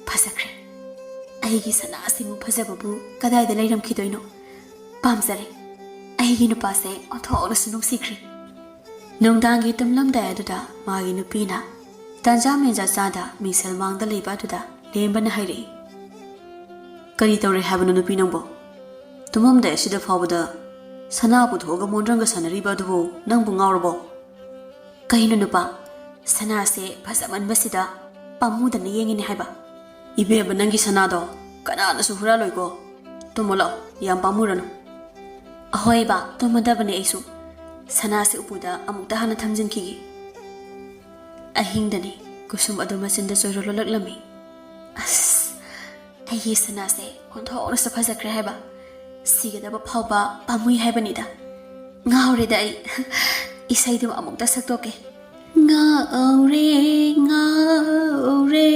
ꯐꯖꯈ꯭ꯔꯦ꯫ ꯑꯩꯒꯤ ꯁꯅꯥ ꯑꯁꯤꯃꯨꯛ ꯐꯖꯕꯕꯨ ꯀꯗꯥꯏꯗ ꯂꯩꯔꯝꯈꯤꯗꯣꯏꯅꯣ? ꯄꯥꯝꯖꯔꯦ꯫ ꯑꯩꯒꯤ ꯅꯨꯄꯥꯁꯦ ꯑꯣꯟꯊꯣꯛꯅꯁꯨ ꯅꯨꯡꯁꯤꯈ꯭ꯔꯦ"꯫ ꯅꯨꯡꯗꯥꯡꯒꯤ ꯇꯨꯝꯂꯝꯗꯥꯏ ꯑꯗꯨꯗ ꯃꯥꯒꯤ ꯅꯨꯄꯤꯅ ꯇꯟꯖꯥ ꯃꯦꯟꯖꯥ ꯆꯥꯗ ꯃꯤꯡꯁꯦꯜ ꯃꯥꯡꯗ ꯂꯩꯕ ꯑꯗꯨꯗ ꯂꯦꯝꯕꯅ ꯍꯥꯏꯔꯛꯏ, "ꯀꯔꯤ ꯇꯧꯔꯦ ꯍꯥꯏꯕꯅꯣ ꯅꯨꯄꯤ ꯅꯪꯕꯣ? ꯇꯨꯝꯃꯝꯗꯥꯏ ꯑꯁꯤꯗ ꯐꯥꯎꯕꯗ ꯁꯅꯥ ꯄꯨꯊꯣꯛꯑꯒ ꯃꯣꯟꯗ꯭ꯔꯪꯒ ꯁꯥꯟꯅꯔꯤꯕ ꯑꯗꯨꯕꯨ ꯅꯪꯕꯨ ꯉꯥꯎꯔꯕꯣ?" "ꯀꯩꯅꯣ ꯅꯨꯄꯥ, ꯁꯅꯥꯁꯦ ꯐꯖꯃꯟꯕꯁꯤꯗ ꯄꯥꯝꯃꯨꯗꯅ ꯌꯦꯡꯉꯤꯅꯦ ꯍꯥꯏꯕ"꯫ "ꯏꯕꯦꯝꯃ, ꯅꯪꯒꯤ ꯁꯅꯥꯗꯣ ꯀꯅꯥꯅꯁꯨ ꯍꯨꯔꯥꯜꯂꯣꯏꯀꯣ꯫ ꯇꯨꯝꯃꯣ ꯂꯥꯛꯑꯣ, ꯌꯥꯝ ꯄꯥꯝꯃꯨꯔꯅꯨ"꯫ "ꯑꯍꯣꯏꯕ, ꯇꯨꯝꯃꯗꯕꯅꯦ ꯑꯩꯁꯨ꯫ ꯁꯅꯥꯁꯦ ꯎꯄꯨꯗ ꯑꯃꯨꯛꯇ ꯍꯥꯟꯅ ꯊꯝꯖꯤꯟꯈꯤꯒꯦ"꯫ ꯑꯍꯤꯡꯗꯅꯤ ꯀꯨꯁꯨꯝ ꯑꯗꯨ ꯃꯆꯤꯟꯗ ꯆꯣꯏꯔꯣ ꯂꯣꯜꯂꯛꯂꯝꯃꯤ꯫ "ꯑꯁ, ꯑꯩꯒꯤ ꯁꯅꯥꯁꯦ ꯑꯣꯟꯊꯣꯛꯅꯁꯨ ꯐꯖꯈ꯭ꯔꯦ ꯍꯥꯏꯕ꯫ ꯁꯤꯒꯗꯕ ꯐꯥꯎꯕ ꯄꯥꯝꯃꯨꯏ ꯍꯥꯏꯕꯅꯤꯗ꯫ ꯉꯥꯎꯔꯦꯗ ꯑꯩ꯫ ꯏꯁꯩꯗꯨ ꯑꯃꯨꯛꯇ ꯁꯛꯇꯣꯛꯀꯦ"꯫ "ꯉꯥꯎꯔꯦ, ꯉꯥꯎꯔꯦ,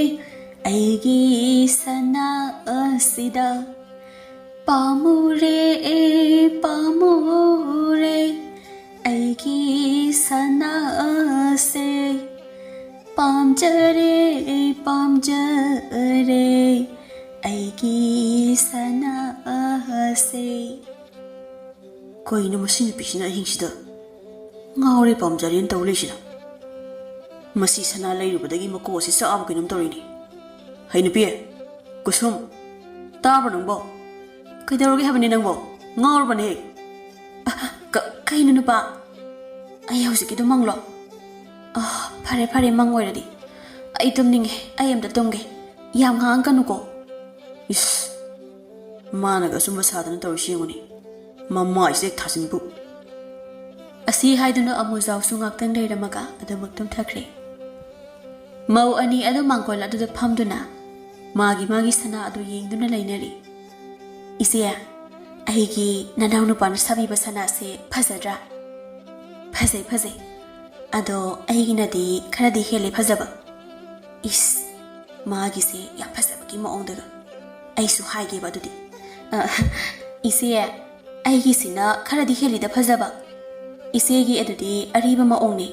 ꯑꯩꯒꯤ ꯁꯅꯥ ꯑꯁꯤꯗ꯫ ꯄꯥꯝꯃꯨꯔꯦ, ꯄꯥꯝꯃꯨꯔꯦ, ꯑꯩꯒꯤ ꯁꯅꯥ ꯑꯁꯦ꯫ ꯄꯥꯝꯖꯔꯦ, ꯄꯥꯝꯖꯔꯦ, ꯑꯩꯒꯤ ꯁꯅꯥ ꯑꯁꯦ"꯫ ꯀꯩꯅꯣ ꯃꯁꯤ ꯅꯨꯄꯤꯁꯤꯅ ꯑꯍꯤꯡꯁꯤꯗ ꯉꯥꯎꯔꯦ ꯄꯥꯝꯖꯔꯦꯅ ꯇꯧ ꯂꯩꯁꯤꯅ? ꯃꯁꯤ ꯁꯅꯥ ꯂꯩꯔꯨꯕꯗꯒꯤ ꯃꯀꯣꯛ ꯑꯁꯤ ꯆꯥꯛꯑꯕ ꯀꯩꯅꯣꯝ ꯇꯧꯔꯤꯅꯦ꯫ ꯍꯩ ꯅꯨꯄꯤ, ꯀꯨꯁꯨꯝ, ꯇꯥꯕ꯭ꯔꯣ ꯅꯪꯕꯣ? ꯀꯩꯗꯧꯔꯒꯦ ꯍꯥꯏꯕꯅꯤ ꯅꯪꯕꯣ? ꯉꯥꯎꯔꯕꯅꯦ? ꯑ, ꯀ-, ꯀꯩꯅꯣ ꯅꯨꯄꯥ? ꯑꯩ ꯍꯧꯖꯤꯛꯀꯤꯗꯣ ꯃꯪꯂꯣ? ꯑ, ꯐꯔꯦ ꯐꯔꯦ, ꯃꯪ ꯑꯣꯏꯔꯗꯤ꯫ ꯑꯩ ꯇꯨꯝꯅꯤꯡꯉꯦ, ꯑꯩ ꯑꯝꯇ ꯇꯨꯝꯒꯦ꯫ ꯌꯥꯝ ꯉꯥꯡꯉꯛꯀꯅꯨꯀꯣ꯫ ꯏꯁ, ꯃꯥꯅꯒ ꯑꯆꯨꯝꯕ ꯁꯥꯗꯅ ꯇꯧꯔꯤꯁꯤ ꯌꯦꯡꯉꯨꯅꯦ꯫ ꯃꯃꯥꯏꯁꯤꯗ ꯍꯦꯛ ꯊꯥꯖꯤꯟꯕꯨ꯫ ꯑꯁꯤ ꯍꯥꯏꯗꯨꯅ ꯑꯃꯨꯖꯥꯎꯁꯨ ꯉꯥꯛꯇꯪ ꯂꯩꯔꯝꯃꯒ ꯑꯗꯨꯃꯛ ꯇꯨꯝꯊꯈ꯭ꯔꯦ꯫ ꯃꯧ ꯑꯅꯤ ꯑꯗꯨ ꯃꯥꯡꯒꯣꯜ ꯑꯗꯨꯗ ꯐꯝꯗꯨꯅ ꯃꯥꯒꯤ ꯃꯥꯒꯤ ꯁꯅꯥ ꯑꯗꯨ ꯌꯦꯡꯗꯨꯅ ꯂꯩꯅꯔꯤ꯫ "ꯏꯆꯦ, ꯑꯩꯒꯤ ꯅꯅꯥꯎ ꯅꯨꯄꯥꯅ ꯁꯥꯕꯤꯕ ꯁꯅꯥꯁꯦ ꯐꯖꯗ꯭ꯔꯥ?" "ꯐꯖꯩ, ꯐꯖꯩ꯫ ꯑꯗꯣ ꯑꯩꯒꯤꯅꯗꯤ ꯈꯔꯗꯤ ꯍꯦꯜꯂꯦ ꯐꯖꯕ꯫" "ꯏꯁ, ꯃꯥꯒꯤꯁꯦ ꯌꯥꯝ ꯐꯖꯕꯒꯤ ꯃꯑꯣꯡꯗꯒ꯫ ꯑꯩꯁꯨ ꯍꯥꯏꯒꯦꯕ ꯑꯗꯨꯗꯤ꯫" "ꯑ, ꯏꯆꯦ, ꯑꯩꯒꯤꯁꯤꯅ ꯈꯔꯗꯤ ꯍꯦꯜꯂꯤꯗ ꯐꯖꯕ꯫ ꯏꯆꯦꯒꯤ ꯑꯗꯨꯗꯤ ꯑꯔꯤꯕ ꯃꯑꯣꯡꯅꯤ꯫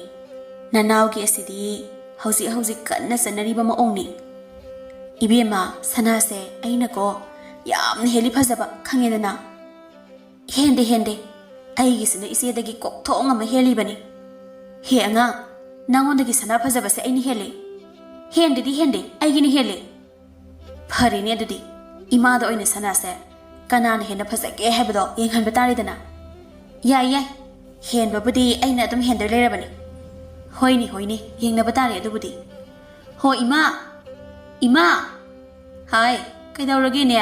ꯅꯅꯥꯎꯒꯤ ꯑꯁꯤꯗꯤ ꯍꯧꯖꯤꯛ ꯍꯧꯖꯤꯛ ꯀꯟꯅ ꯆꯠꯅꯔꯤꯕ ꯃꯑꯣꯡꯅꯤ꯫" "ꯏꯕꯦꯝꯃ, ꯁꯅꯥꯁꯦ ꯑꯩꯅꯀꯣ ꯌꯥꯝꯅ ꯍꯦꯜꯂꯤ ꯐꯖꯕ, ꯈꯪꯉꯦꯗꯅ꯫" "ꯍꯦꯟꯗꯦ, ꯍꯦꯟꯗꯦ꯫ ꯑꯩꯒꯤꯁꯤꯅ ꯏꯆꯦꯗꯒꯤ ꯀꯣꯛꯊꯣꯡ ꯑꯃ ꯍꯦꯜꯂꯤꯕꯅꯤ꯫ ꯍꯦ ꯑꯉꯥꯡ, ꯅꯪꯉꯣꯟꯗꯒꯤ ꯁꯅꯥ ꯐꯖꯕꯁꯦ ꯑꯩꯅ ꯍꯦꯜꯂꯦ꯫" "ꯍꯦꯟꯗꯦꯗꯤ ꯍꯦꯟꯗꯦ, ꯑꯩꯒꯤꯅ ꯍꯦꯜꯂꯦ꯫" "ꯐꯔꯦꯅꯦ ꯑꯗꯨꯗꯤ, ꯏꯃꯥꯗ ꯑꯣꯏꯅ ꯁꯅꯥꯁꯦ ꯀꯅꯥꯅ ꯍꯦꯟꯅ ꯐꯖꯒꯦ ꯍꯥꯏꯕꯗꯣ ꯌꯦꯡꯍꯟꯕ ꯇꯥꯔꯦꯗꯅ꯫" "ꯌꯥꯏ, ꯌꯥꯏ꯫ ꯍꯦꯟꯕꯕꯨꯗꯤ ꯑꯩꯅ ꯑꯗꯨꯝ ꯍꯦꯟꯗꯣꯏ ꯂꯩꯔꯕꯅꯤ꯫" "ꯍꯣꯏꯅꯦ, ꯍꯣꯏꯅꯦ, ꯌꯦꯡꯅꯕ ꯇꯥꯔꯦ ꯑꯗꯨꯕꯨꯗꯤ꯫ ꯍꯣ ꯏꯃꯥ, ꯏꯃꯥ!" "ꯍꯥꯏ, ꯀꯩꯗꯧꯔꯒꯦꯅꯦ?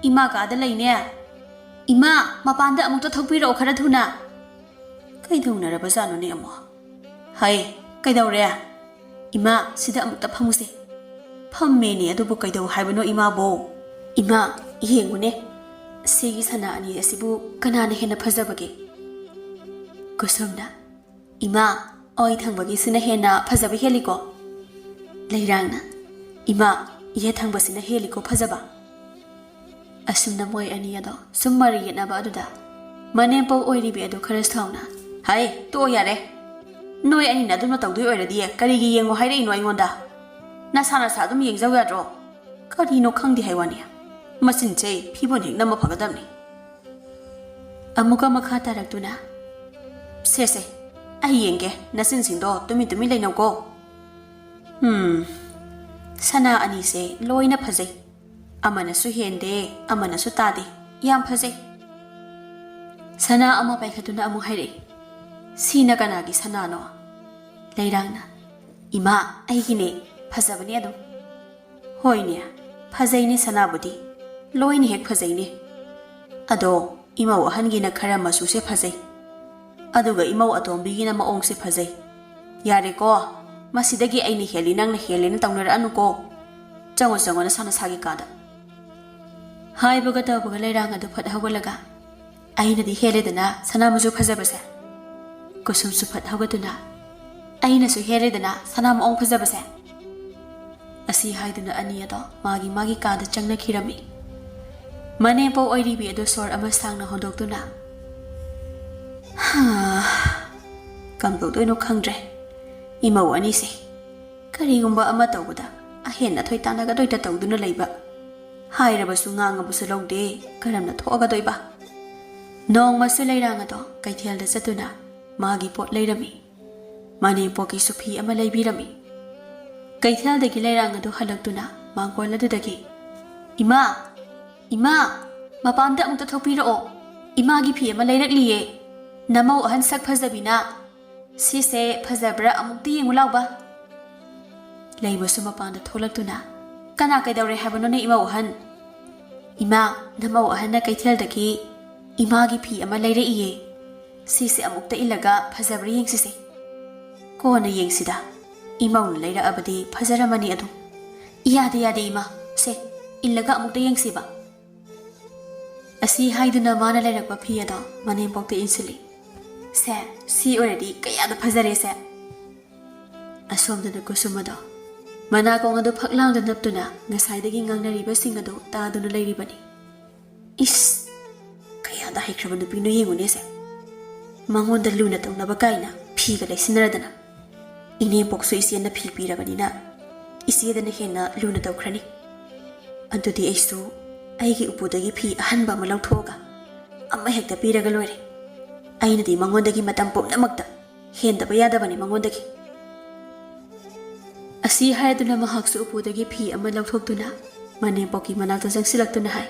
ꯏꯃꯥ ꯀꯥꯗ ꯂꯩꯅꯦ꯫ ꯏꯃꯥ, ꯃꯄꯥꯟꯗ ꯑꯃꯨꯛꯇ ꯊꯣꯛꯄꯤꯔꯛꯑꯣ ꯈꯔ ꯊꯨꯅ꯫" "ꯀꯩꯗꯧꯅꯔꯕꯖꯥꯠꯅꯣꯅꯦ ꯑꯃꯨꯛ? ꯍꯩ, ꯀꯩꯗꯧꯔꯦ? ꯏꯃꯥ, ꯁꯤꯗ ꯑꯃꯨꯛꯇ ꯐꯝꯃꯨꯁꯦ꯫" "ꯐꯝꯃꯦꯅꯦ, ꯑꯗꯨꯕꯨ ꯀꯩꯗꯧ ꯍꯥꯏꯕꯅꯣ ꯏꯃꯥꯕꯣ?" "ꯏꯃꯥ, ꯌꯦꯡꯉꯨꯅꯦ, ꯁꯤꯒꯤ ꯁꯅꯥ ꯑꯅꯤ ꯑꯁꯤꯕꯨ ꯀꯅꯥꯅ ꯍꯦꯟꯅ ꯐꯖꯕꯒꯦ?" ꯀꯨꯁꯨꯝꯅ, "ꯏꯃꯥ, ꯑꯣꯏ ꯊꯪꯕꯒꯤꯁꯤꯅ ꯍꯦꯟꯅ ꯐꯖꯕ ꯍꯦꯜꯂꯤꯀꯣ?" ꯂꯩꯔꯥꯡꯅ, "ꯏꯃꯥ, ꯌꯦꯠ ꯊꯪꯕꯁꯤꯅ ꯍꯦꯜꯂꯤꯀꯣ ꯐꯖꯕ?" ꯑꯁꯨꯝꯅ ꯃꯣꯏ ꯑꯅꯤ ꯑꯗꯣ ꯁꯨꯝ ꯃꯔꯩ ꯌꯦꯠꯅꯕ ꯑꯗꯨꯗ ꯃꯅꯦꯝꯄꯧ ꯑꯣꯏꯔꯤꯕꯤ ꯑꯗꯨ ꯈꯔ ꯁꯥꯎꯅ, "ꯍꯩ, ꯇꯣꯛꯑꯣ ꯌꯥꯔꯦ꯫ ꯅꯣꯏ ꯑꯅꯤꯅ ꯑꯗꯨꯝꯅ ꯇꯧꯗꯣꯏ ꯑꯣꯏꯔꯗꯤ ꯀꯔꯤꯒꯤ ꯌꯦꯡꯉꯣ ꯍꯥꯏꯔꯛꯏꯅꯣ ꯑꯩꯉꯣꯟꯗ? ꯅꯁꯥ ꯅꯁꯥ ꯑꯗꯨꯝ ꯌꯦꯡꯖꯧ ꯌꯥꯗ꯭ꯔꯣ? ꯀꯔꯤꯅꯣ ꯈꯪꯗꯦ ꯍꯥꯏ ꯋꯥꯅꯤ꯫ ꯃꯆꯤꯟꯁꯦ ꯐꯤꯕꯣꯟ ꯍꯦꯛ ꯅꯝꯕ ꯐꯒꯗꯕꯅꯤ꯫" ꯑꯃꯨꯛꯀ ꯃꯈꯥ ꯇꯥꯔꯛꯇꯨꯅ, "ꯁꯦ ꯁꯦ, ꯑꯩ ꯌꯦꯡꯒꯦ, ꯅꯆꯤꯟꯁꯤꯡꯗꯣ ꯇꯨꯃꯤꯟ ꯇꯨꯃꯤꯟ ꯂꯩꯅꯧꯀꯣ꯫ ꯎꯝ, ꯁꯅꯥ ꯑꯅꯤꯁꯦ ꯂꯣꯏꯅ ꯐꯖꯩ꯫ ꯑꯃꯅꯁꯨ ꯍꯦꯟꯗꯦ, ꯑꯃꯅꯁꯨ ꯇꯥꯗꯦ꯫ ꯌꯥꯝ ꯐꯖꯩ꯫" ꯁꯅꯥ ꯑꯃ ꯄꯥꯏꯈꯠꯇꯨꯅ ꯑꯃꯨꯛ ꯍꯥꯏꯔꯛꯏ, "ꯁꯤꯅ ꯀꯅꯥꯒꯤ ꯁꯅꯥꯅꯣ?" ꯂꯩꯔꯥꯡꯅ, "ꯏꯃꯥ, ꯑꯩꯒꯤꯅꯦ꯫ ꯐꯖꯕꯅꯦ ꯑꯗꯨꯝ꯫" "ꯍꯣꯏꯅꯦ, ꯐꯖꯩꯅꯦ ꯁꯅꯥꯕꯨꯗꯤ, ꯂꯣꯏꯅ ꯍꯦꯛ ꯐꯖꯩꯅꯦ꯫ ꯑꯗꯣ ꯏꯃꯧ ꯑꯍꯟꯒꯤꯅ ꯈꯔ ꯃꯆꯨꯁꯦ ꯐꯖꯩ, ꯑꯗꯨꯒ ꯏꯃꯧ ꯑꯇꯣꯝꯕꯤꯒꯤꯅ ꯃꯑꯣꯡꯁꯦ ꯐꯖꯩ꯫ ꯌꯥꯔꯦꯀꯣ, ꯃꯁꯤꯗꯒꯤ ꯑꯩꯅ ꯍꯦꯜꯂꯤ, ꯅꯪꯅ ꯍꯦꯜꯂꯦꯅ ꯇꯧꯅꯔꯛꯑꯅꯨꯀꯣ꯫ ꯆꯪꯉꯣ, ꯆꯪꯉꯣ, ꯅꯁꯥ ꯅꯁꯥꯒꯤ ꯀꯥꯗ꯫" ꯍꯥꯏꯕꯒ ꯇꯧꯕꯒ ꯂꯩꯔꯥꯡ ꯑꯗꯨ ꯐꯠ ꯍꯧꯒꯠꯂꯒ, "ꯑꯩꯅꯗꯤ ꯍꯦꯜꯂꯦꯗꯅ ꯁꯅꯥ ꯃꯆꯨ ꯐꯖꯕꯁꯦ꯫" ꯀꯨꯁꯨꯝꯁꯨ ꯐꯠ ꯍꯧꯒꯠꯇꯨꯅ, "ꯑꯩꯅꯁꯨ ꯍꯦꯜꯂꯦꯗꯅ ꯁꯅꯥ ꯃꯑꯣꯡ ꯐꯖꯕꯁꯦ꯫" ꯑꯁꯤ ꯍꯥꯏꯗꯨꯅ ꯑꯅꯤ ꯑꯗꯣ ꯃꯥꯒꯤ ꯃꯥꯒꯤ ꯀꯥꯗ ꯆꯪꯅꯈꯤꯔꯝꯃꯤ꯫ ꯃꯅꯦꯝꯄꯣꯛ ꯑꯣꯏꯔꯤꯕꯤ ꯑꯗꯨ ꯁꯣꯔ ꯑꯃ ꯁꯥꯡꯅ ꯍꯣꯟꯗꯣꯛꯇꯨꯅ, "ꯍꯥ, ꯀꯝꯗꯧꯗꯣꯏꯅꯣ ꯈꯪꯗ꯭ꯔꯦ꯫ ꯏꯃꯧ ꯑꯅꯤꯁꯦ ꯀꯔꯤꯒꯨꯝꯕ ꯑꯃ ꯇꯧꯕꯗ ꯑꯍꯦꯟ ꯑꯊꯣꯏ ꯇꯥꯟꯅꯒꯗꯣꯏꯗ ꯇꯧꯗꯨꯅ ꯂꯩꯕ꯫ ꯍꯥꯏꯔꯕꯁꯨ ꯉꯥꯡꯉꯕꯁꯨ ꯂꯧꯗꯦ, ꯀꯔꯝꯅ ꯊꯣꯛꯑꯒꯗꯣꯏꯕ?" ꯅꯣꯡꯃꯁꯨ ꯂꯩꯔꯥꯡ ꯑꯗꯣ ꯀꯩꯊꯦꯜꯗ ꯆꯠꯇꯨꯅ ꯃꯥꯒꯤ ꯄꯣꯠ ꯂꯩꯔꯝꯃꯤ꯫ ꯃꯅꯦꯝꯄꯣꯛꯀꯤꯁꯨ ꯐꯤ ꯑꯃ ꯂꯩꯕꯤꯔꯝꯃꯤ꯫ ꯀꯩꯊꯦꯜꯗꯒꯤ ꯂꯩꯔꯥꯡ ꯑꯗꯨ ꯍꯜꯂꯛꯇꯨꯅ ꯃꯥꯡꯒꯣꯜ ꯑꯗꯨꯗꯒꯤ, "ꯏꯃꯥ, ꯏꯃꯥ, ꯃꯄꯥꯟꯗ ꯑꯃꯨꯛꯇ ꯊꯣꯛꯄꯤꯔꯛꯑꯣ꯫ ꯏꯃꯥꯒꯤ ꯐꯤ ꯑꯃ ꯂꯩꯔꯛꯂꯤꯌꯦ꯫ ꯅꯃꯧ ꯑꯍꯟ ꯁꯛ ꯐꯖꯕꯤꯅ꯫ ꯁꯤꯁꯦ ꯐꯖꯕ꯭ꯔꯥ? ꯑꯃꯨꯛꯇ ꯌꯦꯡꯉꯨ ꯂꯥꯎꯕ꯫" ꯂꯩꯃꯁꯨ ꯃꯄꯥꯟꯗ ꯊꯣꯛꯂꯛꯇꯨꯅ, "ꯀꯅꯥ ꯀꯩꯗꯧꯔꯦ ꯍꯥꯏꯕꯅꯣꯅꯦ, ꯏꯃꯧ ꯑꯍꯟ?" "ꯏꯃꯥ, ꯅꯃꯧ ꯑꯍꯟꯅ ꯀꯩꯊꯦꯜꯗꯒꯤ ꯏꯃꯥꯒꯤ ꯐꯤ ꯑꯃ ꯂꯩꯔꯛꯏꯌꯦ꯫ ꯁꯤꯁꯦ ꯑꯃꯨꯛꯇ ꯏꯜꯂꯒ ꯐꯖꯕ꯭ꯔꯥ ꯌꯦꯡꯁꯤꯁꯦ꯫" "ꯀꯣꯟꯅ ꯌꯦꯡꯁꯤꯗ, ꯏꯃꯧꯅ ꯂꯩꯔꯛꯑꯕꯗꯤ ꯐꯖꯔꯝꯃꯅꯤ ꯑꯗꯨꯝ꯫" "ꯌꯥꯗꯦ, ꯌꯥꯗꯦ, ꯏꯃꯥ, ꯁꯦ, ꯏꯜꯂꯒ ꯑꯃꯨꯛꯇ ꯌꯦꯡꯁꯤꯕ꯫" ꯑꯁꯤ ꯍꯥꯏꯗꯨꯅ ꯃꯥꯅ ꯂꯩꯔꯛꯄ ꯐꯤ ꯑꯗꯣ ꯃꯅꯦꯝꯄꯣꯛꯇ ꯏꯟꯁꯤꯜꯂꯤ꯫ "ꯁꯦ, ꯁꯤ ꯑꯣꯏꯔꯗꯤ ꯀꯌꯥꯗ ꯐꯖꯔꯦꯁꯦ꯫" ꯑꯁꯣꯝꯗꯅ ꯀꯨꯁꯨꯝ ꯑꯗꯣ ꯃꯅꯥꯀꯣꯡ ꯑꯗꯨ ꯐꯛ ꯂꯥꯡꯗ ꯅꯞꯇꯨꯅ ꯉꯁꯥꯏꯗꯒꯤ ꯉꯥꯡꯅꯔꯤꯕꯁꯤꯡ ꯑꯗꯨ ꯇꯥꯗꯨꯅ ꯂꯩꯔꯤꯕꯅꯤ꯫ "ꯏꯁ, ꯀꯌꯥꯗ ꯍꯩꯈ꯭ꯔꯕ ꯅꯨꯄꯤꯅꯣ ꯌꯦꯡꯉꯨꯅꯦꯁꯦ꯫ ꯃꯉꯣꯟꯗ ꯂꯨꯅ ꯇꯧꯅꯕ ꯀꯥꯏꯅ ꯐꯤꯒ ꯂꯩꯁꯤꯟꯅꯔꯗꯅ꯫ ꯏꯅꯦꯝꯄꯣꯛꯁꯨ ꯏꯆꯦꯅ ꯐꯤ ꯄꯤꯔꯕꯅꯤꯅ ꯏꯆꯦꯗꯅ ꯍꯦꯟꯅ ꯂꯨꯅ ꯇꯧꯈ꯭ꯔꯅꯤ꯫ ꯑꯗꯨꯗꯤ ꯑꯩꯁꯨ ꯑꯩꯒꯤ ꯎꯄꯨꯗꯒꯤ ꯐꯤ ꯑꯍꯟꯕ ꯑꯃ ꯂꯧꯊꯣꯛꯑꯒ ꯑꯃ ꯍꯦꯛꯇ ꯄꯤꯔꯒ ꯂꯣꯏꯔꯦ꯫ ꯑꯩꯅꯗꯤ ꯃꯉꯣꯟꯗꯒꯤ ꯃꯇꯝ ꯄꯨꯝꯅꯃꯛꯇ ꯍꯦꯟꯗꯕ ꯌꯥꯗꯕꯅꯤ ꯃꯉꯣꯟꯗꯒꯤ꯫" ꯑꯁꯤ ꯍꯥꯏꯗꯨꯅ ꯃꯍꯥꯛꯁꯨ ꯎꯄꯨꯗꯒꯤ ꯐꯤ ꯑꯃ ꯂꯧꯊꯣꯛꯇꯨꯅ ꯃꯅꯦꯝꯄꯣꯛꯀꯤ ꯃꯅꯥꯛꯇ ꯆꯪꯁꯤꯜꯂꯛꯇꯨꯅ ꯍꯥꯏ,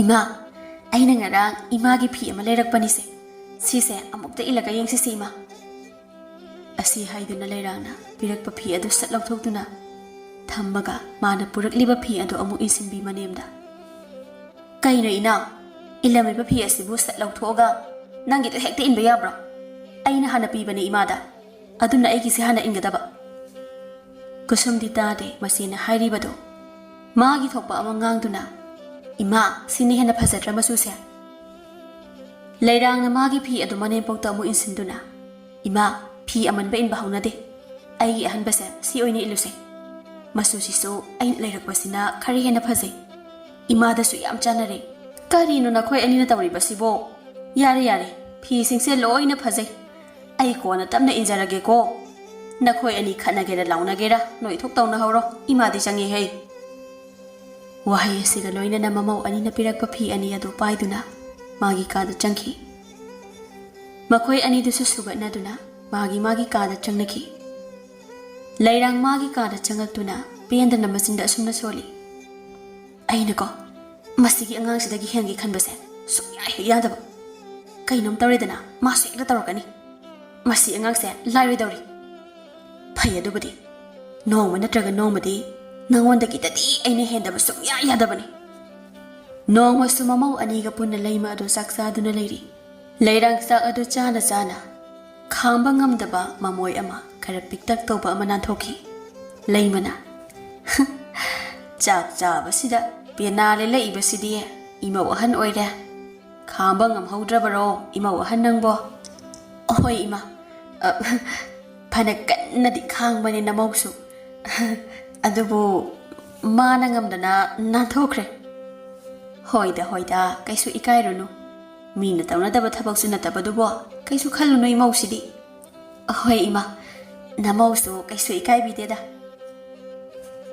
"ꯏꯃꯥ, ꯑꯩꯅ ꯉꯔꯥꯡ ꯏꯃꯥꯒꯤ ꯐꯤ ꯑꯃ ꯂꯩꯔꯛꯄꯅꯤꯁꯦ꯫ ꯁꯤꯁꯦ ꯑꯃꯨꯛꯇ ꯏꯜꯂꯒ ꯌꯦꯡꯁꯤꯁꯦ, ꯏꯃꯥ꯫" ꯑꯁꯤ ꯍꯥꯏꯗꯨꯅ ꯂꯩꯔꯥꯡꯅ ꯄꯤꯔꯛꯄ ꯐꯤ ꯑꯗꯨ ꯁꯠ ꯂꯧꯊꯣꯛꯇꯨꯅ ꯊꯝꯃꯒ ꯃꯥꯅ ꯄꯨꯔꯛꯂꯤꯕ ꯐꯤ ꯑꯗꯨ ꯑꯃꯨꯛ ꯏꯟꯁꯤꯟꯕꯤ ꯃꯅꯦꯝꯗ꯫ "ꯀꯩꯅꯣ ꯏꯅꯥꯎ, ꯏꯜꯂꯝꯃꯤꯕ ꯐꯤ ꯑꯁꯤꯕꯨ ꯁꯠ ꯂꯧꯊꯣꯛꯑꯒ ꯅꯪꯒꯤꯗꯣ ꯍꯦꯛꯇ ꯏꯟꯕ ꯌꯥꯕ꯭ꯔꯣ? ꯑꯩꯅ ꯍꯥꯟꯅ ꯄꯤꯕꯅꯦ ꯏꯃꯥꯗ, ꯑꯗꯨꯅ ꯑꯩꯒꯤꯁꯦ ꯍꯥꯟꯅ ꯏꯟꯒꯗꯕ꯫" ꯀꯨꯁꯨꯝꯗꯤ ꯇꯥꯗꯦ ꯃꯆꯦꯅ ꯍꯥꯏꯔꯤꯕꯗꯣ꯫ ꯃꯥꯒꯤ ꯊꯣꯛꯄ ꯑꯃ ꯉꯥꯡꯗꯨꯅ, "ꯏꯃꯥ, ꯁꯤꯅ ꯍꯦꯟꯅ ꯐꯖꯗ꯭ꯔꯥ ꯃꯆꯨꯁꯦ?" ꯂꯩꯔꯥꯡꯅ ꯃꯥꯒꯤ ꯐꯤ ꯑꯗꯨ ꯃꯅꯦꯝꯄꯣꯛꯇ ꯑꯃꯨꯛ ꯏꯟꯁꯤꯟꯗꯨꯅ, "ꯏꯃꯥ, ꯐꯤ ꯑꯃꯟꯕ ꯏꯟꯕ ꯍꯧꯅꯗꯦ꯫ ꯑꯩꯒꯤ ꯑꯍꯟꯕꯁꯦ ꯁꯤ ꯑꯣꯏꯅ ꯏꯜꯂꯨꯁꯦ꯫ ꯃꯆꯨꯁꯤꯁꯨ ꯑꯩꯅ ꯂꯩꯔꯛꯄꯁꯤꯅ ꯈꯔ ꯍꯦꯟꯅ ꯐꯖꯩ꯫ ꯏꯃꯥꯗꯁꯨ ꯌꯥꯝ ꯆꯥꯟꯅꯔꯦ꯫ ꯀꯔꯤꯅꯣ ꯅꯈꯣꯏ ꯑꯅꯤꯅ ꯇꯧꯔꯤꯕꯁꯤꯕꯣ? ꯌꯥꯔꯦ, ꯌꯥꯔꯦ, ꯐꯤꯁꯤꯡꯁꯦ ꯂꯣꯏꯅ ꯐꯖꯩ꯫ ꯑꯩ ꯀꯣꯟꯅ ꯇꯞꯅ ꯏꯟꯖꯔꯒꯦꯀꯣ꯫ ꯅꯈꯣꯏ ꯑꯅꯤ ꯈꯠꯅꯒꯦꯔ ꯂꯥꯎꯅꯒꯦꯔ ꯅꯣꯏ ꯊꯣꯛ ꯇꯧꯅꯍꯧꯔꯣ, ꯏꯃꯥꯗꯤ ꯆꯪꯉꯦ ꯍꯩ꯫" ꯋꯥꯍꯩ ꯑꯁꯤꯒ ꯂꯣꯏꯅꯅ ꯃꯃꯧ ꯑꯅꯤꯅ ꯄꯤꯔꯛꯄ ꯐꯤ ꯑꯅꯤ ꯑꯗꯨ ꯄꯥꯏꯗꯨꯅ ꯃꯥꯒꯤ ꯀꯥꯗ ꯆꯪꯈꯤ꯫ ꯃꯈꯣꯏ ꯑꯅꯤꯗꯨꯁꯨ ꯁꯨꯒꯠꯅꯗꯨꯅ ꯃꯥꯒꯤ ꯃꯥꯒꯤ ꯀꯥꯗ ꯆꯪꯅꯈꯤ꯫ ꯂꯩꯔꯥꯡ ꯃꯥꯒꯤ ꯀꯥꯗ ꯆꯪꯉꯛꯇꯨꯅ ꯄꯦꯟꯗꯅ ꯃꯆꯤꯟꯗ ꯑꯁꯨꯝꯅ ꯁꯣꯜꯂꯤ, "ꯑꯩꯅꯀꯣ, ꯃꯁꯤꯒꯤ ꯑꯉꯥꯡꯁꯤꯗꯒꯤ ꯍꯦꯟꯒꯦ ꯈꯟꯕꯁꯦ ꯁꯨꯡꯌꯥ ꯍꯦꯛ ꯌꯥꯗꯕ꯫ ꯀꯩꯅꯣꯝ ꯇꯧꯔꯦꯗꯅ ꯃꯥꯁꯨ ꯍꯦꯛꯇ ꯇꯧꯔꯛꯀꯅꯤ꯫ ꯃꯁꯤ ꯑꯉꯥꯡꯁꯦ ꯂꯥꯏꯔꯣꯏꯗꯧꯔꯤ꯫ ꯐꯩ ꯑꯗꯨꯕꯨꯗꯤ, ꯅꯣꯡꯃ ꯅꯠꯇ꯭ꯔꯒ ꯅꯣꯡꯃꯗꯤ ꯅꯉꯣꯟꯗꯒꯤꯗꯗꯤ ꯑꯩꯅ ꯍꯦꯟꯗꯕ ꯁꯨꯡꯌꯥ ꯌꯥꯗꯕꯅꯤ꯫" ꯅꯣꯡꯃꯁꯨ ꯃꯃꯧ ꯑꯅꯤꯒ ꯄꯨꯟꯅ ꯂꯩꯃ ꯑꯗꯨ ꯆꯥꯛ ꯆꯥꯗꯨꯅ ꯂꯩꯔꯤ꯫ ꯂꯩꯔꯥꯡ ꯆꯥꯛ ꯑꯗꯨ ꯆꯥꯅ ꯆꯥꯅ ꯈꯥꯡꯕ ꯉꯝꯗꯕ ꯃꯃꯣꯏ ꯑꯃ ꯈꯔ ꯄꯤꯛꯇꯛ ꯇꯧꯕ ꯑꯃ ꯅꯥꯟꯊꯣꯛꯈꯤ꯫ ꯂꯩꯃꯅ, "ꯆꯥꯛ ꯆꯥꯕꯁꯤꯗ ꯄꯦꯅꯥ ꯂꯦꯜꯂꯛꯏꯕꯁꯤꯗꯤ ꯏꯃꯧ ꯑꯍꯟ ꯑꯣꯏꯔꯦ꯫ ꯈꯥꯡꯕ ꯉꯝꯍꯧꯗ꯭ꯔꯕꯔꯣ ꯏꯃꯧ ꯑꯍꯟ ꯅꯪꯕꯣ?" "ꯑꯍꯣꯏ ꯏꯃꯥ, ꯑ, ꯐꯅ ꯀꯟꯅꯗꯤ ꯈꯥꯡꯕꯅꯦ ꯅꯃꯧꯁꯨ꯫ ꯑꯗꯨꯕꯨ ꯃꯥꯅ ꯉꯝꯗꯅ ꯅꯥꯟꯊꯣꯛꯈ꯭ꯔꯦ꯫" "ꯍꯣꯏꯗ, ꯍꯣꯏꯗ, ꯀꯩꯁꯨ ꯏꯀꯥꯏꯔꯨꯅꯨ꯫ ꯃꯤꯅ ꯇꯧꯅꯗꯕ ꯊꯕꯛꯁꯨ ꯅꯠꯇꯕꯗꯨꯕꯣ, ꯀꯩꯁꯨ ꯈꯜꯂꯨꯅꯨ ꯏꯃꯧꯁꯤꯗꯤ꯫" "ꯑꯍꯣꯏ ꯏꯃꯥ, ꯅꯃꯧꯁꯨ ꯀꯩꯁꯨ ꯏꯀꯥꯏꯕꯤꯗꯦꯗ꯫"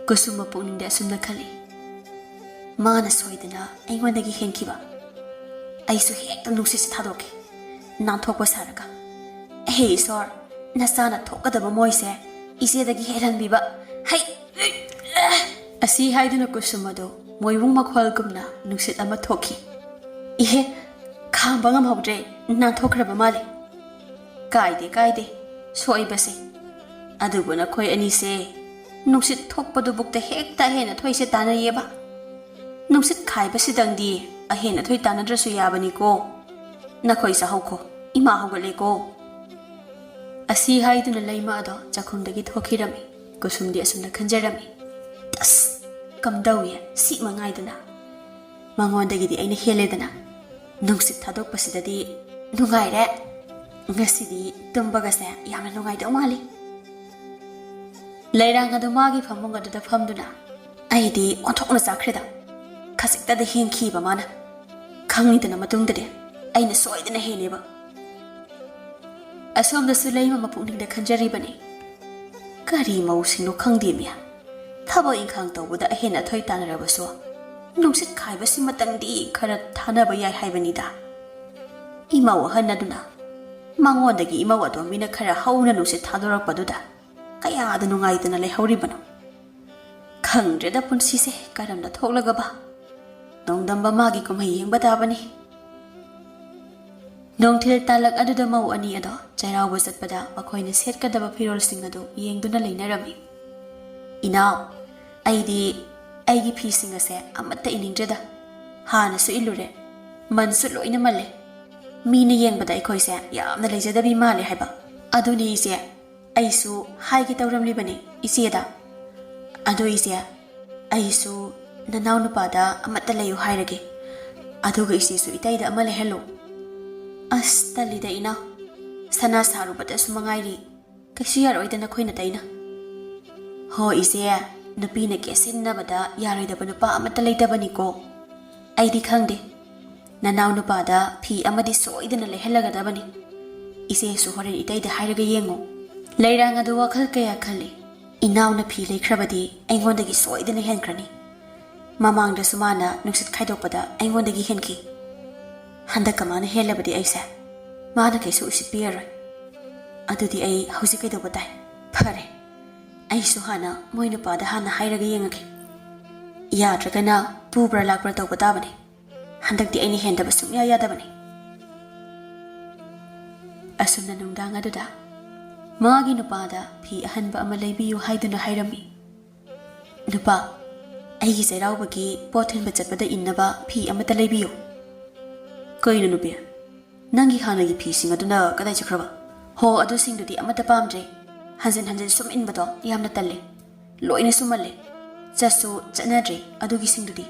ꯀꯨꯁꯨꯝꯕ ꯄꯨꯛꯅꯤꯡꯗ ꯑꯁꯨꯝꯅ ꯈꯜꯂꯤ, "ꯃꯥꯅ ꯁꯣꯏꯗꯅ ꯑꯩꯉꯣꯟꯗꯒꯤ ꯍꯦꯟꯈꯤꯕ꯫ ꯑꯩꯁꯨ ꯍꯦꯛꯇ ꯅꯨꯡꯁꯤꯠꯁꯦ ꯊꯥꯗꯣꯛꯀꯦ, ꯅꯥꯟꯊꯣꯛꯄ ꯁꯥꯔꯒ꯫ ꯑꯍꯦ ꯏꯁꯣꯔ, ꯅꯆꯥꯅ ꯊꯣꯛꯀꯗꯕ ꯃꯣꯏꯁꯦ ꯏꯆꯦꯗꯒꯤ ꯍꯦꯜꯍꯟꯕꯤꯕ꯫ ꯍꯩ!" ꯑꯁꯤ ꯍꯥꯏꯗꯨꯅ ꯀꯨꯁꯨꯝ ꯑꯗꯨ ꯃꯣꯏꯕꯨꯡ ꯃꯈꯣꯜꯒꯨꯝꯅ ꯅꯨꯡꯁꯤꯠ ꯑꯃ ꯊꯣꯛꯈꯤ꯫ "ꯏꯍꯦ, ꯈꯥꯡꯕ ꯉꯝꯍꯧꯗ꯭ꯔꯦ, ꯅꯥꯟꯊꯣꯛꯈ꯭ꯔꯕ ꯃꯥꯜꯂꯦ꯫ ꯀꯥꯏꯗꯦ, ꯀꯥꯏꯗꯦ, ꯁꯣꯏꯕꯁꯦ꯫ ꯑꯗꯨꯕꯨ ꯅꯈꯣꯏ ꯑꯅꯤꯁꯦ ꯅꯨꯡꯁꯤꯠ ꯊꯣꯛꯄꯗꯨꯕꯨꯛꯇ ꯍꯦꯛꯇ ꯑꯍꯦꯟ ꯑꯊꯣꯏꯁꯦ ꯇꯥꯟꯅꯩꯌꯦꯕ꯫ ꯅꯨꯡꯁꯤꯠ ꯈꯥꯏꯕꯁꯤꯗꯪꯗꯤ ꯑꯍꯦꯟ ꯑꯊꯣꯏ ꯇꯥꯟꯅꯗ꯭ꯔꯁꯨ ꯌꯥꯕꯅꯤꯀꯣ꯫ ꯅꯈꯣꯏ ꯆꯥꯍꯧꯈꯣ, ꯏꯃꯥ ꯍꯧꯒꯠꯂꯦꯀꯣ꯫" ꯑꯁꯤ ꯍꯥꯏꯗꯨꯅ ꯂꯩꯃ ꯑꯗꯣ ꯆꯥꯛꯈꯨꯝꯗꯒꯤ ꯊꯣꯛꯈꯤꯔꯝꯃꯤ꯫ ꯀꯨꯁꯨꯝꯗꯤ ꯑꯁꯨꯝꯅ ꯈꯟꯖꯔꯝꯃꯤ꯫ "ꯑꯁ, ꯀꯝꯗꯧꯏ? ꯁꯤ ꯃꯉꯥꯏꯗꯅ꯫ ꯃꯉꯣꯟꯗꯒꯤꯗꯤ ꯑꯩꯅ ꯍꯦꯜꯂꯦꯗꯅ꯫ ꯅꯨꯡꯁꯤꯠ ꯊꯥꯗꯣꯛꯄꯁꯤꯗꯗꯤ ꯅꯨꯡꯉꯥꯏꯔꯦ꯫ ꯉꯁꯤꯗꯤ ꯇꯨꯝꯕꯒꯁꯦ ꯌꯥꯝꯅ ꯅꯨꯡꯉꯥꯏꯗꯧ ꯃꯥꯜꯂꯤ꯫" ꯂꯩꯔꯥꯡ ꯑꯗꯨ ꯃꯥꯒꯤ ꯐꯃꯨꯡ ꯑꯗꯨꯗ ꯐꯝꯗꯨꯅ ꯑꯩꯗꯤ ꯑꯣꯟꯊꯣꯛꯅ ꯆꯥꯈ꯭ꯔꯦꯗ꯫ ꯈꯖꯤꯛꯇꯗ ꯍꯦꯟꯈꯤꯕ ꯃꯥꯅ꯫ ꯈꯪꯉꯤꯗꯅ ꯃꯇꯨꯡꯗꯗꯤ ꯑꯩꯅ ꯁꯣꯏꯗꯅ ꯍꯦꯜꯂꯦꯕ꯫ ꯑꯁꯣꯝꯗꯁꯨ ꯂꯩꯃ ꯃꯄꯨꯛꯅꯤꯡꯗ ꯈꯟꯖꯔꯤꯕꯅꯤ, "ꯀꯔꯤ ꯃꯧꯁꯤꯡꯅꯣ ꯈꯪꯗꯦꯃꯤ꯫ ꯊꯕꯛ ꯏꯪꯈꯥꯡ ꯇꯧꯕꯗ ꯑꯍꯦꯟ ꯑꯊꯣꯏ ꯇꯥꯟꯅꯔꯕꯁꯨ ꯅꯨꯡꯁꯤꯠ ꯈꯥꯏꯕꯁꯤꯃꯇꯪꯗꯤ ꯈꯔ ꯊꯥꯅꯕ ꯌꯥꯏ ꯍꯥꯏꯕꯅꯤꯗ꯫" ꯏꯃꯧ ꯑꯍꯟ ꯑꯗꯨꯅ ꯃꯉꯣꯟꯗꯒꯤ ꯏꯃꯧ ꯑꯇꯣꯝꯕꯤꯅ ꯈꯔ ꯍꯧꯅ ꯅꯨꯡꯁꯤꯠ ꯊꯥꯗꯣꯔꯛꯄꯗꯨꯗ ꯀꯌꯥꯗ ꯅꯨꯡꯉꯥꯏꯇꯅ ꯂꯩꯍꯧꯔꯤꯕꯅꯣ꯫ ꯈꯪꯗ꯭ꯔꯦꯗ ꯄꯨꯟꯁꯤꯁꯦ ꯀꯔꯝꯅ ꯊꯣꯛꯂꯒꯕ꯫ ꯅꯣꯡꯗꯝꯕ ꯃꯥꯒꯤ ꯀꯨꯝꯍꯩ ꯌꯦꯡꯕ ꯇꯥꯕꯅꯤ꯫ ꯅꯨꯡꯊꯤꯜ ꯇꯥꯂꯛ ꯑꯗꯨꯗ ꯃꯧ ꯑꯅꯤ ꯑꯗꯣ ꯆꯩꯔꯥꯎꯕ ꯆꯠꯄꯗ ꯃꯈꯣꯏꯅ ꯁꯦꯠꯀꯗꯕ ꯐꯤꯔꯣꯜꯁꯤꯡ ꯑꯗꯨ ꯌꯦꯡꯗꯨꯅ ꯂꯩꯅꯔꯝꯃꯤ꯫ "ꯏꯅꯥꯎ, ꯑꯩꯗꯤ ꯑꯩꯒꯤ ꯐꯤꯁꯤꯡ ꯑꯁꯦ ꯑꯃꯠꯇ ꯏꯅꯤꯡꯗ꯭ꯔꯦꯗ꯫ ꯍꯥꯟꯅꯁꯨ ꯏꯜꯂꯨꯔꯦ, ꯃꯟꯁꯨ ꯂꯣꯏꯅ ꯃꯜꯂꯦ꯫ ꯃꯤꯅ ꯌꯦꯡꯕꯗ ꯑꯩꯈꯣꯏꯁꯦ ꯌꯥꯝꯅ ꯂꯩꯖꯗꯕꯤ ꯃꯥꯜꯂꯦ ꯍꯥꯏꯕ꯫ ꯑꯗꯨꯅꯤ ꯏꯆꯦ, ꯑꯩꯁꯨ ꯍꯥꯏꯒꯦ ꯇꯧꯔꯝꯂꯤꯕꯅꯤ ꯏꯆꯦꯗ꯫ ꯑꯗꯣ ꯏꯆꯦ, ꯑꯩꯁꯨ ꯅꯅꯥꯎ ꯅꯨꯄꯥꯗ ꯑꯃꯠꯇ ꯂꯩꯌꯨ ꯍꯥꯏꯔꯒꯦ꯫ ꯑꯗꯨꯒ ꯏꯆꯦꯁꯨ ꯏꯇꯩꯗ ꯑꯃ ꯂꯩꯍꯜꯂꯨ꯫" "ꯑꯁ, ꯇꯜꯂꯤꯗ ꯏꯅꯥꯎ, ꯁꯅꯥ ꯁꯥꯔꯨꯕꯗꯁꯨ ꯃꯉꯥꯏꯔꯤ, ꯀꯩꯁꯨ ꯌꯥꯔꯣꯏꯗ ꯅꯈꯣꯏ ꯅꯇꯩꯅ꯫" "ꯍꯣ ꯏꯆꯦ, ꯅꯨꯄꯤꯅ ꯀꯦꯁꯤꯟꯅꯕꯗ ꯌꯥꯔꯣꯏꯗꯕ ꯅꯨꯄꯥ ꯑꯃꯠꯇ ꯂꯩꯇꯕꯅꯤꯀꯣ꯫ ꯑꯩꯗꯤ ꯈꯪꯗꯦ, ꯅꯅꯥꯎ ꯅꯨꯄꯥꯗ ꯐꯤ ꯑꯃꯗꯤ ꯁꯣꯏꯗꯅ ꯂꯩꯍꯜꯂꯒꯗꯕꯅꯤ꯫ ꯏꯆꯦꯁꯨ ꯍꯣꯔꯦꯟ ꯏꯇꯩꯗ ꯍꯥꯏꯔꯒ ꯌꯦꯡꯉꯨ꯫" ꯂꯩꯔꯥꯡ ꯑꯗꯨ ꯋꯥꯈꯜ ꯀꯌꯥ ꯈꯜꯂꯤ꯫ "ꯏꯅꯥꯎꯅ ꯐꯤ ꯂꯩꯈ꯭ꯔꯕꯗꯤ ꯑꯩꯉꯣꯟꯗꯒꯤ ꯁꯣꯏꯗꯅ ꯍꯦꯟꯈ꯭ꯔꯅꯤ꯫ ꯃꯃꯥꯡꯗꯁꯨ ꯃꯥꯅ ꯅꯨꯡꯁꯤꯠ ꯈꯥꯏꯗꯣꯛꯄꯗ ꯑꯩꯉꯣꯟꯗꯒꯤ ꯍꯦꯟꯈꯤ꯫ ꯍꯟꯗꯛꯀ ꯃꯥꯅ ꯍꯦꯜꯂꯕꯗꯤ ꯑꯩꯁꯦ ꯃꯥꯅ ꯀꯩꯁꯨ ꯎꯁꯤꯠꯄꯤꯔꯔꯣꯏ꯫ ꯑꯗꯨꯗꯤ ꯑꯩ ꯍꯧꯖꯤꯛ ꯀꯩꯗꯧꯕ ꯇꯥꯏ? ꯐꯔꯦ, ꯑꯩꯁꯨ ꯍꯥꯟꯅ ꯃꯣꯏ ꯅꯨꯄꯥꯗ ꯍꯥꯟꯅ ꯍꯥꯏꯔꯒ ꯌꯦꯡꯉꯒꯦ꯫ ꯌꯥꯗ꯭ꯔꯒꯅ ꯄꯨꯕ꯭ꯔꯥ ꯂꯥꯛꯄ꯭ꯔꯥ ꯇꯧꯕ ꯇꯥꯕꯅꯤ꯫ ꯍꯟꯗꯛꯇꯤ ꯑꯩꯅ ꯍꯦꯟꯗꯕ ꯁꯨꯡꯌꯥ ꯌꯥꯗꯕꯅꯤ꯫" ꯑꯁꯨꯝꯅ ꯅꯨꯡꯗꯥꯡ ꯑꯗꯨꯗ ꯃꯥꯒꯤ ꯅꯨꯄꯥꯗ ꯐꯤ ꯑꯍꯟꯕ ꯑꯃ ꯂꯩꯕꯤꯌꯨ ꯍꯥꯏꯗꯨꯅ ꯍꯥꯏꯔꯝꯃꯤ꯫ "ꯅꯨꯄꯥ, ꯑꯩꯒꯤ ꯆꯩꯔꯥꯎꯕꯒꯤ ꯄꯣꯠ ꯊꯤꯟꯕ ꯆꯠꯄꯗ ꯏꯟꯅꯕ ꯐꯤ ꯑꯃꯠꯇ ꯂꯩꯕꯤꯌꯨ꯫" "ꯀꯩꯅꯣ ꯅꯨꯄꯤ, ꯅꯪꯒꯤ ꯍꯥꯟꯅꯒꯤ ꯐꯤꯁꯤꯡ ꯑꯗꯨꯅ ꯀꯗꯥꯏ ꯆꯠꯈ꯭ꯔꯕ?" "ꯍꯣ, ꯑꯗꯨꯁꯤꯡꯗꯨꯗꯤ ꯑꯃꯠꯇ ꯄꯥꯝꯗ꯭ꯔꯦ꯫ ꯍꯟꯖꯤꯟ ꯍꯟꯖꯤꯟ ꯁꯨꯝ ꯏꯟꯕꯗꯣ ꯌꯥꯝꯅ ꯇꯜꯂꯦ꯫ ꯂꯣꯏꯅ ꯁꯨꯝꯃꯜꯂꯦ꯫ ꯆꯠꯁꯨ ꯆꯠꯅꯗ꯭ꯔꯦ ꯑꯗꯨꯒꯤꯁꯤꯡꯗꯨꯗꯤ꯫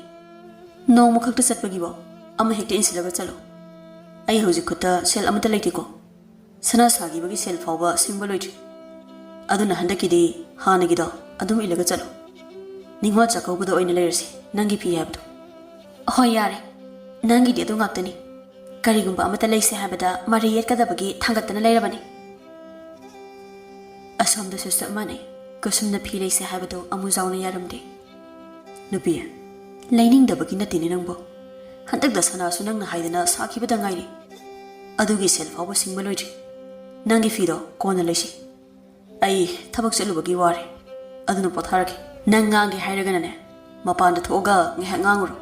ꯅꯣꯡꯃ ꯈꯛꯇ ꯆꯠꯄꯒꯤꯕꯣ ꯑꯃ ꯍꯦꯛꯇ ꯏꯟꯁꯤꯜꯂꯒ ꯆꯠꯂꯣ꯫ ꯑꯩ ꯍꯧꯖꯤꯛ ꯈꯨꯠꯇ ꯁꯦꯜ ꯑꯃꯠꯇ ꯂꯩꯇꯦꯀꯣ꯫ ꯁꯅꯥ ꯁꯥꯈꯤꯕꯒꯤ ꯁꯦꯜ ꯐꯥꯎꯕ ꯁꯤꯡꯕ ꯂꯣꯏꯗ꯭ꯔꯤ꯫ ꯑꯗꯨꯅ ꯍꯟꯗꯛꯀꯤꯗꯤ ꯍꯥꯟꯅꯒꯤꯗꯣ ꯑꯗꯨꯝ ꯏꯜꯂꯒ ꯆꯠꯂꯣ꯫ ꯅꯤꯡꯉꯣꯜ ꯆꯥꯛꯀꯧꯕꯗ ꯑꯣꯏꯅ ꯂꯩꯔꯁꯤ, ꯅꯪꯒꯤ ꯐꯤ ꯍꯥꯏꯕꯗꯣ꯫ ꯍꯣꯏ, ꯌꯥꯔꯦ꯫ ꯅꯪꯒꯤꯗꯤ ꯑꯗꯨ ꯉꯥꯛꯇꯅꯤ꯫ ꯀꯔꯤꯒꯨꯝꯕ ꯑꯃꯠꯇ ꯂꯩꯁꯦ ꯍꯥꯏꯕꯗ ꯃꯔꯩ ꯌꯦꯠꯀꯗꯕꯒꯤ ꯊꯥꯡꯒꯠꯇꯅ ꯂꯩꯔꯕꯅꯤ꯫ ꯑꯁꯣꯝꯗꯁꯨ ꯆꯞ ꯃꯥꯟꯅꯩ꯫ ꯀꯨꯁꯨꯝꯅ ꯐꯤ ꯂꯩꯁꯦ ꯍꯥꯏꯕꯗꯨ ꯑꯃꯨꯖꯥꯎꯅ ꯌꯥꯔꯝꯗꯦ꯫ ꯅꯨꯄꯤ, ꯂꯩꯅꯤꯡꯗꯕꯒꯤ ꯅꯠꯇꯦꯅꯦ ꯅꯪꯕꯨ꯫ ꯍꯟꯗꯛꯇ ꯁꯅꯥꯁꯨ ꯅꯪꯅ ꯍꯥꯏꯗꯅ ꯁꯥꯈꯤꯕꯗ ꯉꯥꯏꯔꯤ꯫ ꯑꯗꯨꯒꯤ ꯁꯦꯜ ꯐꯥꯎꯕ ꯁꯤꯡꯕ ꯂꯣꯏꯗ꯭ꯔꯤ꯫ ꯅꯪꯒꯤ ꯐꯤꯗꯣ ꯀꯣꯟꯅ ꯂꯩꯁꯤ꯫ ꯑꯩ ꯊꯕꯛ ꯆꯠꯂꯨꯕꯒꯤ ꯋꯥꯔꯦ꯫ ꯑꯗꯨꯅ ꯄꯣꯊꯥꯔꯒꯦ꯫ ꯅꯪ ꯉꯥꯡꯒꯦ ꯍꯥꯏꯔꯒꯅꯅꯦ, ꯃꯄꯥꯟꯗ ꯊꯣꯛꯑꯒ ꯉꯥꯏꯍꯥꯛ ꯉꯥꯡꯉꯨꯔꯣ꯫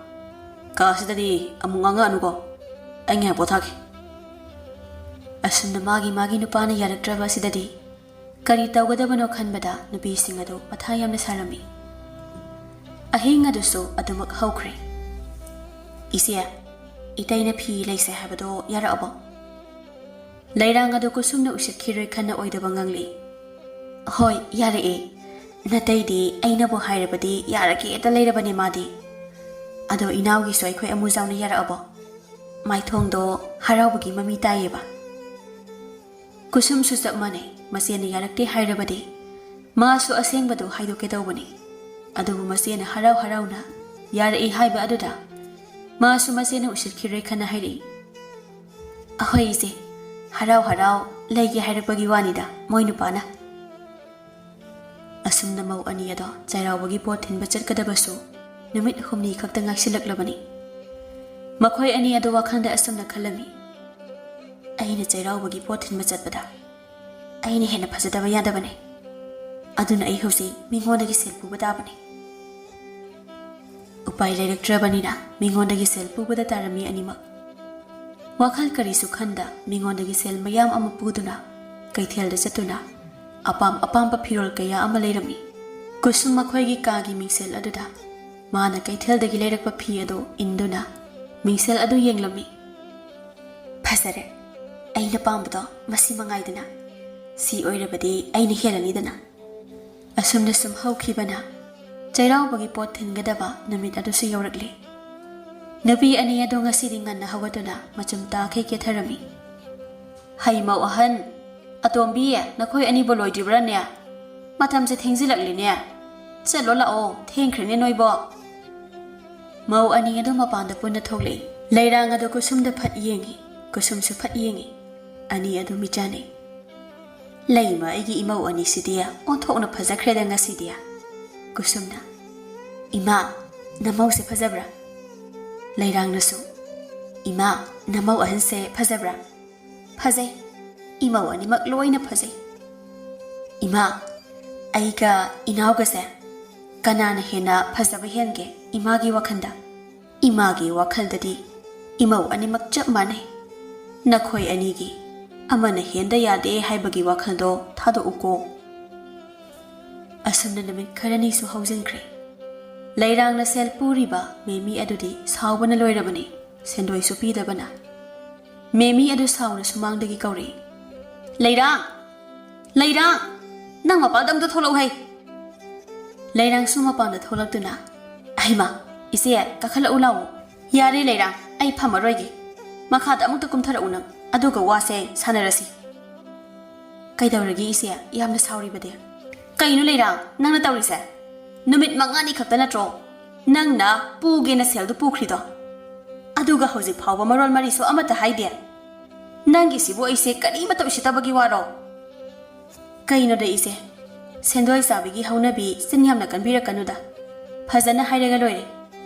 ꯀꯥꯁꯤꯗꯗꯤ ꯑꯃꯨꯛ ꯉꯥꯡꯉꯛꯑꯅꯨꯀꯣ꯫ ꯑꯩ ꯉꯥꯏꯍꯥꯛ ꯄꯣꯊꯥꯒꯦ꯫ ꯑꯁꯨꯝꯅ ꯃꯥꯒꯤ ꯃꯥꯒꯤ ꯅꯨꯄꯥꯅ ꯌꯥꯔꯛꯇ꯭ꯔꯕ ꯑꯁꯤꯗꯗꯤ ꯀꯔꯤ ꯇꯧꯒꯗꯕꯅꯣ ꯈꯟꯕꯗ ꯅꯨꯄꯤꯁꯤꯡ ꯑꯗꯨ ꯃꯊꯥ ꯌꯥꯝꯅ ꯁꯥꯔꯝꯃꯤ꯫ ꯑꯍꯤꯡ ꯑꯗꯨꯁꯨ ꯑꯗꯨꯃꯛ ꯍꯧꯈ꯭ꯔꯦ꯫ "ꯏꯆꯦ, ꯏꯇꯩꯅ ꯐꯤ ꯂꯩꯁꯦ ꯍꯥꯏꯕꯗꯣ ꯌꯥꯔꯛꯑꯕꯣ?" ꯂꯩꯔꯥꯡ ꯑꯗꯨ ꯀꯨꯁꯨꯝꯅ ꯎꯁꯤꯠꯈꯤꯔꯣꯏ ꯈꯟꯅ ꯑꯣꯏꯗꯕ ꯉꯥꯡꯂꯤ꯫ "ꯍꯣꯏ, ꯌꯥꯔꯛꯑꯦ꯫ ꯅꯇꯩꯗꯤ ꯑꯩꯅꯕꯨ ꯍꯥꯏꯔꯕꯗꯤ ꯌꯥꯔꯒꯦꯗ ꯂꯩꯔꯕꯅꯦ ꯃꯥꯗꯤ꯫ ꯑꯗꯣ ꯏꯅꯥꯎꯒꯤꯁꯨ ꯑꯩꯈꯣꯏ ꯑꯃꯨꯖꯥꯎꯅ ꯌꯥꯔꯛꯑꯕꯣ?" ꯃꯥꯏꯊꯣꯡꯗꯣ ꯍꯔꯥꯎꯕꯒꯤ ꯃꯃꯤ ꯇꯥꯏꯌꯦꯕ꯫ ꯀꯨꯁꯨꯝꯁꯨ ꯆꯞ ꯃꯥꯟꯅꯩ, ꯃꯆꯦꯅ ꯌꯥꯔꯛꯇꯦ ꯍꯥꯏꯔꯕꯗꯤ ꯃꯥꯁꯨ ꯑꯁꯦꯡꯕꯗꯨ ꯍꯥꯏꯗꯣꯛꯀꯦ ꯇꯧꯕꯅꯤ꯫ ꯑꯗꯨꯕꯨ ꯃꯆꯦꯅ ꯍꯔꯥꯎ ꯍꯔꯥꯎꯅ ꯌꯥꯔꯛꯏ ꯍꯥꯏꯕ ꯑꯗꯨꯗ ꯃꯥꯁꯨ ꯃꯆꯦꯅ ꯎꯁꯤꯠꯈꯤꯔꯣꯏ ꯈꯟꯅ ꯍꯥꯏꯔꯛꯏ꯫ "ꯑꯍꯣꯏ ꯏꯆꯦ, ꯍꯔꯥꯎ ꯍꯔꯥꯎ ꯂꯩꯒꯦ ꯍꯥꯏꯔꯛꯄꯒꯤ ꯋꯥꯅꯤꯗ ꯃꯣꯏ ꯅꯨꯄꯥꯅ꯫" ꯑꯁꯨꯝꯅ ꯃꯧ ꯑꯅꯤ ꯑꯗꯣ ꯆꯩꯔꯥꯎꯕꯒꯤ ꯄꯣꯠ ꯊꯤꯟꯕ ꯆꯠꯀꯗꯕꯁꯨ ꯅꯨꯃꯤꯠ ꯍꯨꯝꯅꯤ ꯈꯛꯇ ꯉꯥꯏꯁꯤꯜꯂꯛꯂꯕꯅꯤ꯫ ꯃꯈꯣꯏ ꯑꯅꯤ ꯑꯗꯨ ꯋꯥꯈꯜꯗ ꯑꯁꯨꯝꯅ ꯈꯜꯂꯝꯃꯤ, "ꯑꯩꯅ ꯆꯩꯔꯥꯎꯕꯒꯤ ꯄꯣꯠ ꯊꯤꯟꯕ ꯆꯠꯄꯗ ꯑꯩꯅ ꯍꯦꯟꯅ ꯐꯖꯗꯕ ꯌꯥꯗꯕꯅꯦ꯫ ꯑꯗꯨꯅ ꯑꯩ ꯍꯧꯖꯤꯛ ꯃꯤꯉꯣꯟꯗꯒꯤ ꯁꯦꯜ ꯄꯨꯕ ꯇꯥꯕꯅꯦ꯫" ꯎꯄꯥꯏ ꯂꯩꯔꯛꯇ꯭ꯔꯕꯅꯤꯅ ꯃꯤꯉꯣꯟꯗꯒꯤ ꯁꯦꯜ ꯄꯨꯕꯗ ꯇꯥꯔꯝꯃꯤ ꯑꯅꯤꯃꯛ꯫ ꯋꯥꯈꯜ ꯀꯔꯤꯁꯨ ꯈꯟꯗ ꯃꯤꯉꯣꯟꯗꯒꯤ ꯁꯦꯜ ꯃꯌꯥꯝ ꯑꯃ ꯄꯨꯗꯨꯅ ꯀꯩꯊꯦꯜꯗ ꯆꯠꯇꯨꯅ ꯑꯄꯥꯝ ꯑꯄꯥꯝꯕ ꯐꯤꯔꯣꯜ ꯀꯌꯥ ꯑꯃ ꯂꯩꯔꯝꯃꯤ꯫ ꯀꯨꯁꯨꯝ ꯃꯈꯣꯏꯒꯤ ꯀꯥꯒꯤ ꯃꯤꯡꯁꯦꯜ ꯑꯗꯨꯗ ꯃꯥꯅ ꯀꯩꯊꯦꯜꯗꯒꯤ ꯂꯩꯔꯛꯄ ꯐꯤ ꯑꯗꯨ ꯏꯟꯗꯨꯅ ꯃꯤꯡꯁꯦꯜ ꯑꯗꯨ ꯌꯦꯡꯂꯝꯃꯤ꯫ "ꯐꯖꯔꯦ, ꯑꯩꯅ ꯄꯥꯝꯕꯗꯣ ꯃꯁꯤ ꯃꯉꯥꯏꯗꯅ꯫ ꯁꯤ ꯑꯣꯏꯔꯕꯗꯤ ꯑꯩꯅ ꯍꯦꯜꯂꯅꯤꯗꯅ꯫ ꯑꯁꯨꯝꯅ ꯁꯨꯝ ꯍꯧꯈꯤꯕꯅ ꯆꯩꯔꯥꯎꯕꯒꯤ ꯄꯣꯠ ꯊꯤꯟꯒꯗꯕ ꯅꯨꯃꯤꯠ ꯑꯗꯨꯁꯨ ꯌꯧꯔꯛꯂꯦ꯫ ꯅꯨꯄꯤ ꯑꯅꯤ ꯑꯗꯨ ꯉꯁꯤꯗꯤ ꯉꯟꯅ ꯍꯧꯒꯠꯇꯨꯅ ꯃꯆꯨꯝ ꯇꯥꯈꯩ ꯀꯦꯊꯔꯝꯃꯤ꯫ "ꯍꯩꯃꯧ ꯑꯍꯟ, ꯑꯇꯣꯝꯕꯤ, ꯅꯈꯣꯏ ꯑꯅꯤꯕꯨ ꯂꯣꯏꯗ꯭ꯔꯤꯕ꯭ꯔꯥꯅꯦ? ꯃꯇꯝꯁꯦ ꯊꯦꯡꯖꯤꯜꯂꯛꯂꯤꯅꯦ꯫ ꯆꯠꯂꯣ ꯂꯥꯛꯑꯣ, ꯊꯦꯡꯈ꯭ꯔꯦꯅꯦ ꯅꯣꯏꯕꯣ꯫" ꯃꯧ ꯑꯅꯤ ꯑꯗꯨ ꯃꯄꯥꯟꯗ ꯄꯨꯟꯅ ꯊꯣꯛꯂꯛꯏ꯫ ꯂꯩꯔꯥꯡ ꯑꯗꯨ ꯀꯨꯁꯨꯝꯗ ꯐꯠ ꯌꯦꯡꯉꯤ, ꯀꯨꯁꯨꯝꯁꯨ ꯐꯠ ꯌꯦꯡꯉꯤ꯫ ꯑꯅꯤ ꯑꯗꯨ ꯃꯤꯆꯥꯟꯅꯩ꯫ "ꯂꯩꯃ, ꯑꯩꯒꯤ ꯏꯃꯧ ꯑꯅꯤꯁꯤꯗꯤ ꯑꯣꯟꯊꯣꯛꯅ ꯐꯖꯈ꯭ꯔꯦꯗ ꯉꯁꯤꯗꯤ꯫" ꯀꯨꯁꯨꯝꯅ, "ꯏꯃꯥ, ꯅꯃꯧꯁꯦ ꯐꯖꯕ꯭ꯔꯥ?" ꯂꯩꯔꯥꯡꯅꯁꯨ, "ꯏꯃꯥ, ꯅꯃꯧ ꯑꯍꯟꯁꯦ ꯐꯖꯕ꯭ꯔꯥ?" "ꯐꯖꯩ꯫ ꯏꯃꯧ ꯑꯅꯤꯃꯛ ꯂꯣꯏꯅ ꯐꯖꯩ꯫" "ꯏꯃꯥ, ꯑꯩꯒ ꯏꯅꯥꯎꯒꯁꯦ ꯀꯅꯥꯅ ꯍꯦꯟꯅ ꯐꯖꯕ ꯍꯦꯟꯒꯦ ꯏꯃꯥꯒꯤ ꯋꯥꯈꯜꯗ?" "ꯏꯃꯥꯒꯤ ꯋꯥꯈꯜꯗꯗꯤ ꯏꯃꯧ ꯑꯅꯤꯃꯛ ꯆꯞ ꯃꯥꯟꯅꯩ꯫ ꯅꯈꯣꯏ ꯑꯅꯤꯒꯤ ꯑꯃꯅ ꯍꯦꯟꯗ ꯌꯥꯗꯦ ꯍꯥꯏꯕꯒꯤ ꯋꯥꯈꯜꯗꯣ ꯊꯥꯗꯣꯛꯎꯀꯣ꯫" ꯑꯁꯨꯝꯅ ꯅꯨꯃꯤꯠ ꯈꯔꯅꯤꯁꯨ ꯍꯧꯖꯤꯟꯈ꯭ꯔꯦ꯫ ꯂꯩꯔꯥꯡꯅ ꯁꯦꯜ ꯄꯨꯔꯤꯕ ꯃꯦꯃꯤ ꯑꯗꯨꯗꯤ ꯁꯥꯎꯕꯅ ꯂꯣꯏꯔꯕꯅꯤ꯫ ꯁꯦꯟꯗꯣꯏꯁꯨ ꯄꯤꯗꯕꯅ꯫ ꯃꯦꯃꯤ ꯑꯗꯨ ꯁꯥꯎꯅ ꯁꯨꯃꯥꯡꯗꯒꯤ ꯀꯧꯔꯛꯏ, "ꯂꯩꯔꯥꯡ! ꯂꯩꯔꯥꯡ! ꯅꯪ ꯃꯄꯥꯟꯗ ꯑꯝꯇ ꯊꯣꯛꯂꯛꯎ ꯍꯩ!" ꯂꯩꯔꯥꯡꯁꯨ ꯃꯄꯥꯟꯗ ꯊꯣꯛꯂꯛꯇꯨꯅ, "ꯍꯩꯃꯥ, ꯏꯆꯦ, ꯀꯥꯈꯠꯂꯛꯎ ꯂꯥꯛꯑꯣ꯫" "ꯌꯥꯔꯦ ꯂꯩꯔꯥꯡ, ꯑꯩ ꯐꯝꯃꯔꯣꯏꯒꯦ꯫ ꯃꯈꯥꯗ ꯑꯃꯨꯛꯇ ꯀꯨꯝꯊꯔꯛꯎ ꯅꯪ, ꯑꯗꯨꯒ ꯋꯥꯁꯦ ꯁꯥꯟꯅꯔꯁꯤ꯫" "ꯀꯩꯗꯧꯔꯒꯦ ꯏꯆꯦ, ꯌꯥꯝꯅ ꯁꯥꯎꯔꯤꯕꯗꯤ?" "ꯀꯩꯅꯣ ꯂꯩꯔꯥꯡ, ꯅꯪꯅ ꯇꯧꯔꯤꯁꯦ? ꯅꯨꯃꯤꯠ ꯃꯉꯥꯅꯤ ꯈꯛꯇ ꯅꯠꯇ꯭ꯔꯣ ꯅꯪꯅ ꯄꯨꯒꯦꯅ ꯁꯦꯜꯗꯨ ꯄꯨꯈ꯭ꯔꯤꯗꯣ? ꯑꯗꯨꯒ ꯍꯧꯖꯤꯛ ꯐꯥꯎꯕ ꯃꯔꯣꯜ ꯃꯔꯤꯁꯨ ꯑꯃꯠꯇ ꯍꯥꯏꯗꯦ꯫ ꯅꯪꯒꯤꯁꯤꯕꯨ ꯑꯩꯁꯦ ꯀꯔꯤꯃꯠꯇ ꯎꯁꯤꯠꯇꯕꯒꯤ ꯋꯥꯔꯣ?" "ꯀꯩꯅꯣꯗ ꯏꯆꯦ, ꯁꯦꯟꯗꯣꯏ ꯆꯥꯕꯤꯒꯤ ꯍꯧꯅꯕꯤ ꯆꯤꯟ ꯌꯥꯝꯅ ꯀꯟꯕꯤꯔꯛꯀꯅꯨꯗ꯫ ꯐꯖꯅ ꯍꯥꯏꯔꯒ ꯂꯣꯏꯔꯦ꯫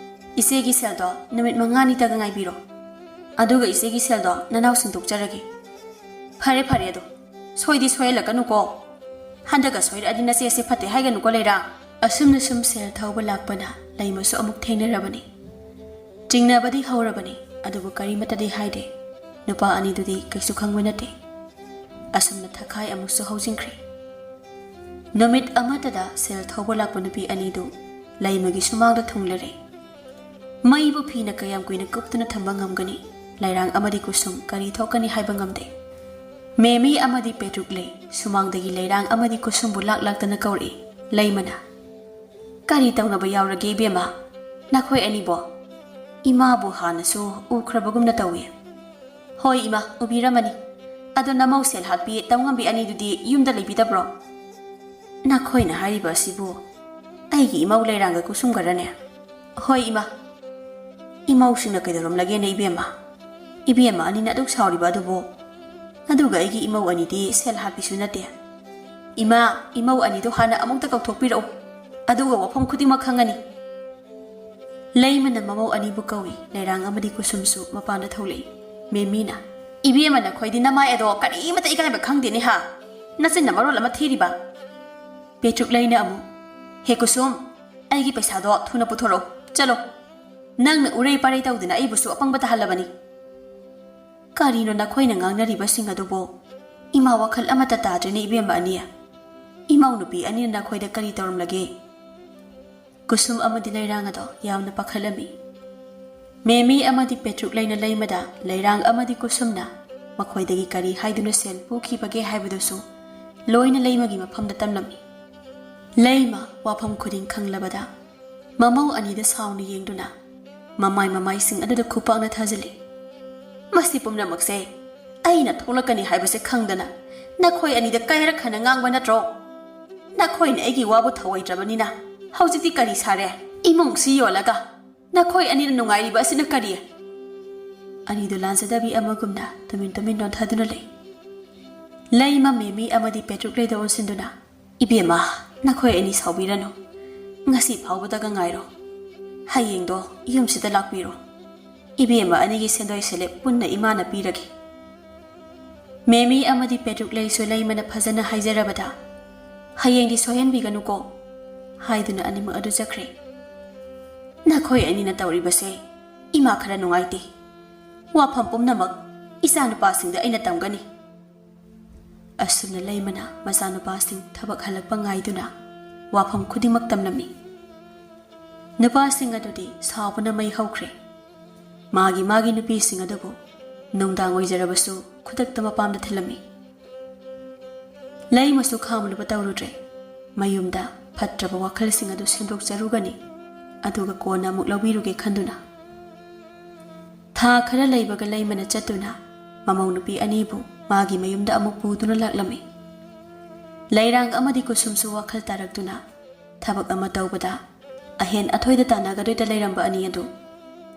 ꯏꯆꯦꯒꯤ ꯁꯦꯜꯗꯣ ꯅꯨꯃꯤꯠ ꯃꯉꯥꯅꯤꯇꯒ ꯉꯥꯏꯕꯤꯔꯣ꯫ ꯑꯗꯨꯒ ꯏꯆꯦꯒꯤ ꯁꯦꯜꯗꯣ ꯅꯅꯥꯎ ꯁꯤꯟꯗꯣꯛꯆꯔꯒꯦ꯫" "ꯐꯔꯦ, ꯐꯔꯦ ꯑꯗꯣ꯫ ꯁꯣꯏꯗꯤ ꯁꯣꯏꯍꯜꯂꯛꯀꯅꯨꯀꯣ꯫ ꯍꯟꯗꯛꯀ ꯁꯣꯏꯔꯛꯑꯗꯤ ꯅꯆꯦꯁꯦ ꯐꯠꯇꯦ ꯍꯥꯏꯒꯅꯨꯀꯣ ꯂꯩꯔꯥꯡ꯫" ꯑꯁꯨꯝꯅ ꯁꯨꯝ ꯁꯦꯜ ꯊꯧꯕ ꯂꯥꯛꯄꯅ ꯂꯩꯃꯁꯨ ꯑꯃꯨꯛ ꯊꯦꯡꯅꯔꯕꯅꯤ꯫ ꯆꯤꯡꯅꯕꯗꯤ ꯍꯧꯔꯕꯅꯤ, ꯑꯗꯨꯕꯨ ꯀꯔꯤꯃꯠꯇꯗꯤ ꯍꯥꯏꯗꯦ꯫ ꯅꯨꯄꯥ ꯑꯅꯤꯗꯨꯗꯤ ꯀꯩꯁꯨ ꯈꯪꯕ ꯅꯠꯇꯦ꯫ ꯑꯁꯨꯝꯅ ꯊꯛꯈꯥꯏ ꯑꯃꯨꯛꯁꯨ ꯍꯧꯖꯤꯟꯈ꯭ꯔꯦ꯫ ꯅꯨꯃꯤꯠ ꯑꯃꯠꯇꯗ ꯁꯦꯜ ꯊꯧꯕ ꯂꯥꯛꯄ ꯅꯨꯄꯤ ꯑꯅꯤꯗꯨ ꯂꯩꯃꯒꯤ ꯁꯨꯃꯥꯡꯗ ꯊꯨꯡꯂꯔꯦ꯫ ꯃꯩꯕꯨ ꯐꯤꯅ ꯀꯌꯥꯝ ꯀꯨꯏꯅ ꯀꯨꯞꯇꯨꯅ ꯊꯝꯕ ꯉꯝꯒꯅꯤ? ꯂꯩꯔꯥꯡ ꯑꯃꯗꯤ ꯀꯨꯁꯨꯝ ꯀꯔꯤ ꯊꯣꯛꯀꯅꯤ ꯍꯥꯏꯕ ꯉꯝꯗꯦ꯫ ꯃꯦꯃꯤ ꯑꯃꯗꯤ ꯄꯦꯇ꯭ꯔꯨꯛ ꯂꯩ ꯁꯨꯃꯥꯡꯗꯒꯤ ꯂꯩꯔꯥꯡ ꯑꯃꯗꯤ ꯀꯨꯁꯨꯝꯕꯨ ꯂꯥꯛ ꯂꯥꯛꯇꯅ ꯀꯧꯔꯛꯏ꯫ ꯂꯩꯃꯅ, "ꯀꯔꯤ ꯇꯧꯅꯕ ꯌꯥꯎꯔꯒꯦ ꯏꯕꯦꯝꯃ? ꯅꯈꯣꯏ ꯑꯅꯤꯕꯣ?" ꯏꯃꯥꯕꯨ ꯍꯥꯟꯅꯁꯨ ꯎꯈ꯭ꯔꯕꯒꯨꯝꯅ ꯇꯧꯏ꯫ "ꯍꯣꯏ ꯏꯃꯥ, ꯎꯕꯤꯔꯝꯃꯅꯤ꯫ ꯑꯗꯣ ꯅꯃꯧ ꯁꯦꯜ ꯍꯥꯠꯄꯤ ꯇꯧꯉꯝꯕꯤ ꯑꯅꯤꯗꯨꯗꯤ ꯌꯨꯝꯗ ꯂꯩꯕꯤꯗꯕ꯭ꯔꯣ?" "ꯅꯈꯣꯏꯅ ꯍꯥꯏꯔꯤꯕ ꯑꯁꯤꯕꯨ ꯑꯩꯒꯤ ꯏꯃꯧ ꯂꯩꯔꯥꯡꯒ ꯀꯨꯁꯨꯝꯒꯔꯅꯦ?" "ꯍꯣꯏ ꯏꯃꯥ꯫" "ꯏꯃꯧꯁꯤꯡꯅ ꯀꯩꯗꯧꯔꯝꯂꯒꯦꯅꯦ ꯏꯕꯦꯝꯃ? ꯏꯕꯦꯝꯃ ꯑꯅꯤꯅ ꯑꯗꯨꯛ ꯁꯥꯎꯔꯤꯕ ꯑꯗꯨꯕꯨ? ꯑꯗꯨꯒ ꯑꯩꯒꯤ ꯏꯃꯧ ꯑꯅꯤꯗꯤ ꯁꯦꯜ ꯍꯥꯠꯄꯤꯁꯨ ꯅꯠꯇꯦ꯫ ꯏꯃꯥ, ꯏꯃꯧ ꯑꯅꯤꯗꯨ ꯍꯥꯟꯅ ꯑꯃꯨꯛꯇ ꯀꯧꯊꯣꯛꯄꯤꯔꯛꯎ, ꯑꯗꯨꯒ ꯋꯥꯐꯝ ꯈꯨꯗꯤꯡꯃꯛ ꯈꯪꯉꯅꯤ꯫" ꯂꯩꯃꯅ ꯃꯃꯧ ꯑꯅꯤꯕꯨ ꯀꯧꯏ꯫ ꯂꯩꯔꯥꯡ ꯑꯃꯗꯤ ꯀꯨꯁꯨꯝꯁꯨ ꯃꯄꯥꯟꯗ ꯊꯣꯛꯂꯛꯏ꯫ ꯃꯦꯃꯤꯅ, "ꯏꯕꯦꯝꯃ, ꯅꯈꯣꯏꯗꯤ ꯅꯃꯥꯏ ꯑꯗꯣ ꯀꯔꯤꯃꯇ ꯏꯀꯥꯏꯕ ꯈꯪꯗꯦꯅꯦ ꯍꯥ? ꯅꯆꯤꯟꯅ ꯃꯔꯣꯜ ꯑꯃ ꯊꯤꯔꯤꯕ꯫" ꯄꯦꯇ꯭ꯔꯨꯛ ꯂꯩꯅ ꯑꯃꯨꯛ, "ꯍꯦ ꯀꯨꯁꯨꯝ, ꯑꯩꯒꯤ ꯄꯩꯁꯥꯗꯣ ꯊꯨꯅ ꯄꯨꯊꯣꯔꯛꯎ, ꯆꯠꯂꯣ꯫ ꯅꯪꯅ ꯎꯔꯩ ꯄꯥꯔꯩ ꯇꯧꯗꯅ ꯑꯩꯕꯨꯁꯨ ꯑꯄꯪꯕ ꯇꯥꯍꯜꯂꯕꯅꯤ꯫" "ꯀꯔꯤꯅꯣ ꯅꯈꯣꯏꯅ ꯉꯥꯡꯅꯔꯤꯕꯁꯤꯡ ꯑꯗꯨꯕꯨ? ꯏꯃꯥ ꯋꯥꯈꯜ ꯑꯃꯠꯇ ꯇꯥꯗ꯭ꯔꯦꯅꯦ ꯏꯕꯦꯝꯃ ꯑꯅꯤ꯫ ꯏꯃꯧ ꯅꯨꯄꯤ ꯑꯅꯤꯅ ꯅꯈꯣꯏꯗ ꯀꯔꯤ ꯇꯧꯔꯝꯂꯒꯦ?" ꯀꯨꯁꯨꯝ ꯑꯃꯗꯤ ꯂꯩꯔꯥꯡ ꯑꯗꯣ ꯌꯥꯝꯅ ꯄꯥꯈꯠꯂꯝꯃꯤ꯫ ꯃꯦꯃꯤ ꯑꯃꯗꯤ ꯄꯦꯇ꯭ꯔꯨꯛ ꯂꯩꯅ ꯂꯩꯃꯗ ꯂꯩꯔꯥꯡ ꯑꯃꯗꯤ ꯀꯨꯁꯨꯝꯅ ꯃꯈꯣꯏꯗꯒꯤ ꯀꯔꯤ ꯍꯥꯏꯗꯨꯅ ꯁꯦꯜ ꯄꯨꯈꯤꯕꯒꯦ ꯍꯥꯏꯕꯗꯨꯁꯨ ꯂꯣꯏꯅ ꯂꯩꯃꯒꯤ ꯃꯐꯝꯗ ꯇꯝꯂꯝꯃꯤ꯫ ꯂꯩꯃ ꯋꯥꯐꯝ ꯈꯨꯗꯤꯡ ꯈꯪꯂꯕꯗ ꯃꯃꯧ ꯑꯅꯤꯗ ꯁꯥꯎꯅ ꯌꯦꯡꯗꯨꯅ ꯃꯃꯥꯏ ꯃꯃꯥꯏꯁꯤꯡ ꯑꯗꯨꯗ ꯈꯨꯄꯥꯛꯅ ꯊꯥꯖꯤꯜꯂꯤ꯫ "ꯃꯁꯤ ꯄꯨꯝꯅꯃꯛꯁꯦ ꯑꯩꯅ ꯊꯣꯛꯂꯛꯀꯅꯤ ꯍꯥꯏꯕꯁꯦ ꯈꯪꯗꯅ ꯅꯈꯣꯏ ꯑꯅꯤꯗ ꯀꯌꯥꯔꯛ ꯍꯟꯅ ꯉꯥꯡꯕ ꯅꯠꯇ꯭ꯔꯣ? ꯅꯈꯣꯏꯅ ꯑꯩꯒꯤ ꯋꯥꯕꯨ ꯊꯧꯑꯣꯏꯗ꯭ꯔꯕꯅꯤꯅ ꯍꯧꯖꯤꯛꯇꯤ ꯀꯔꯤ ꯁꯥꯔꯦ? ꯏꯃꯨꯡꯁꯤ ꯌꯣꯜꯂꯒ ꯅꯈꯣꯏ ꯑꯅꯤꯅ ꯅꯨꯡꯉꯥꯏꯔꯤꯕ ꯑꯁꯤꯅ ꯀꯔꯤ?" ꯑꯅꯤꯗꯨ ꯂꯥꯟꯖꯗꯕꯤ ꯑꯃꯒꯨꯝꯅ ꯇꯨꯃꯤꯟ ꯇꯨꯃꯤꯟ ꯅꯣꯟꯊꯗꯨꯅ ꯂꯩ꯫ ꯂꯩꯃ ꯃꯦꯃꯤ ꯑꯃꯗꯤ ꯄꯦꯇ꯭ꯔꯨꯛ ꯂꯩꯗ ꯑꯣꯟꯁꯤꯟꯗꯨꯅ, "ꯏꯕꯦꯝꯃ, ꯅꯈꯣꯏ ꯑꯅꯤ ꯁꯥꯎꯕꯤꯔꯅꯨ꯫ ꯉꯁꯤ ꯐꯥꯎꯕꯗꯒ ꯉꯥꯏꯔꯣ꯫ ꯍꯌꯦꯡꯗꯣ ꯌꯨꯝꯁꯤꯗ ꯂꯥꯛꯄꯤꯔꯣ꯫ ꯏꯕꯦꯝꯃ ꯑꯅꯤꯒꯤ ꯁꯦꯟꯗꯣꯏ ꯁꯦꯂꯦꯞ ꯄꯨꯟꯅ ꯏꯃꯥꯅ ꯄꯤꯔꯒꯦ꯫" ꯃꯦꯃꯤ ꯑꯃꯗꯤ ꯄꯦꯇ꯭ꯔꯨꯛ ꯂꯩꯁꯨ ꯂꯩꯃꯅ ꯐꯖꯅ ꯍꯥꯏꯖꯔꯕꯗ, "ꯍꯌꯦꯡꯗꯤ ꯁꯣꯏꯍꯟꯕꯤꯒꯅꯨꯀꯣ" ꯍꯥꯏꯗꯨꯅ ꯑꯅꯤꯃꯛ ꯑꯗꯨ ꯆꯠꯈ꯭ꯔꯦ꯫ "ꯅꯈꯣꯏ ꯑꯅꯤꯅ ꯇꯧꯔꯤꯕꯁꯦ ꯏꯃꯥ ꯈꯔ ꯅꯨꯡꯉꯥꯏꯇꯦ꯫ ꯋꯥꯐꯝ ꯄꯨꯝꯅꯃꯛ ꯏꯆꯥꯅꯨꯄꯥꯁꯤꯡꯗ ꯑꯩꯅ ꯇꯝꯒꯅꯤ꯫" ꯑꯁꯨꯝꯅ ꯂꯩꯃꯅ ꯃꯆꯥꯅꯨꯄꯥꯁꯤꯡ ꯊꯕꯛ ꯍꯜꯂꯛꯄ ꯉꯥꯏꯗꯨꯅ ꯋꯥꯐꯝ ꯈꯨꯗꯤꯡꯃꯛ ꯇꯝꯂꯝꯃꯤ꯫ ꯅꯨꯄꯥꯁꯤꯡ ꯑꯗꯨꯗꯤ ꯁꯥꯎꯕꯅ ꯃꯩ ꯍꯧꯈ꯭ꯔꯦ꯫ ꯃꯥꯒꯤ ꯃꯥꯒꯤ ꯅꯨꯄꯤꯁꯤꯡ ꯑꯗꯨꯕꯨ ꯅꯨꯡꯗꯥꯡ ꯑꯣꯏꯖꯔꯕꯁꯨ ꯈꯨꯗꯛꯇ ꯃꯄꯥꯝꯗ ꯊꯤꯜꯂꯝꯃꯤ꯫ ꯂꯩꯃꯁꯨ ꯈꯥꯝꯂꯨꯕ ꯇꯧꯔꯨꯗ꯭ꯔꯦ꯫ ꯃꯌꯨꯝꯗ ꯐꯠꯇ꯭ꯔꯕ ꯋꯥꯈꯜꯁꯤꯡ ꯑꯗꯨ ꯁꯦꯝꯗꯣꯛꯆꯔꯨꯒꯅꯤ, ꯑꯗꯨꯒ ꯀꯣꯟꯅ ꯑꯃꯨꯛ ꯂꯧꯕꯤꯔꯨꯒꯦ ꯈꯟꯗꯨꯅ꯫ ꯊꯥ ꯈꯔ ꯂꯩꯕꯒ ꯂꯩꯃꯅ ꯆꯠꯇꯨꯅ ꯃꯃꯧ ꯅꯨꯄꯤ ꯑꯅꯤꯕꯨ ꯃꯥꯒꯤ ꯃꯌꯨꯝꯗ ꯑꯃꯨꯛ ꯄꯨꯗꯨꯅ ꯂꯥꯛꯂꯝꯃꯤ꯫ ꯂꯩꯔꯥꯡ ꯑꯃꯗꯤ ꯀꯨꯁꯨꯝꯁꯨ ꯋꯥꯈꯜ ꯇꯥꯔꯛꯇꯨꯅ ꯊꯕꯛ ꯑꯃ ꯇꯧꯕꯗ ꯑꯍꯦꯟ ꯑꯊꯣꯏꯗ ꯇꯥꯟꯅꯒꯗꯣꯏꯗ ꯂꯩꯔꯝꯕ ꯑꯅꯤ ꯑꯗꯨ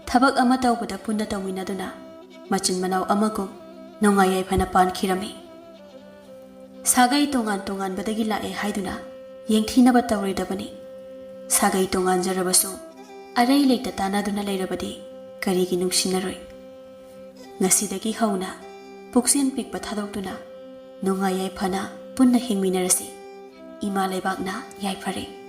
ꯊꯕꯛ ꯑꯃ ꯇꯧꯕꯗ ꯄꯨꯟꯅ ꯇꯧꯃꯤꯟꯅꯗꯨꯅ ꯃꯆꯤꯟ ꯃꯅꯥꯎ ꯑꯃꯒꯨꯝ ꯅꯨꯡꯉꯥꯏ ꯌꯥꯏꯐꯅ ꯄꯥꯟꯈꯤꯔꯝꯃꯤ꯫ ꯁꯥꯒꯩ ꯇꯣꯉꯥꯟ ꯇꯣꯉꯥꯟꯕꯗꯒꯤ ꯂꯥꯛꯑꯦ ꯍꯥꯏꯗꯨꯅ ꯌꯦꯡꯊꯤꯅꯕ ꯇꯧꯔꯣꯏꯗꯕꯅꯤ꯫ ꯁꯥꯒꯩ ꯇꯣꯉꯥꯟꯖꯔꯕꯁꯨ ꯑꯔꯩ ꯂꯩꯇ ꯇꯥꯟꯅꯗꯨꯅ ꯂꯩꯔꯕꯗꯤ ꯀꯔꯤꯒꯤ ꯅꯨꯡꯁꯤꯅꯔꯣꯏ? ꯉꯁꯤꯗꯒꯤ ꯍꯧꯅ ꯄꯨꯛꯆꯦꯜ ꯄꯤꯛꯄ ꯊꯥꯗꯣꯛꯇꯨꯅ ꯅꯨꯡꯉꯥꯏ ꯌꯥꯏꯐꯅ ꯄꯨꯟꯅ ꯍꯤꯡꯃꯤꯟꯅꯔꯁꯤ꯫ ꯏꯃꯥ ꯂꯩꯕꯥꯛꯅ ꯌꯥꯏꯐꯔꯦ꯫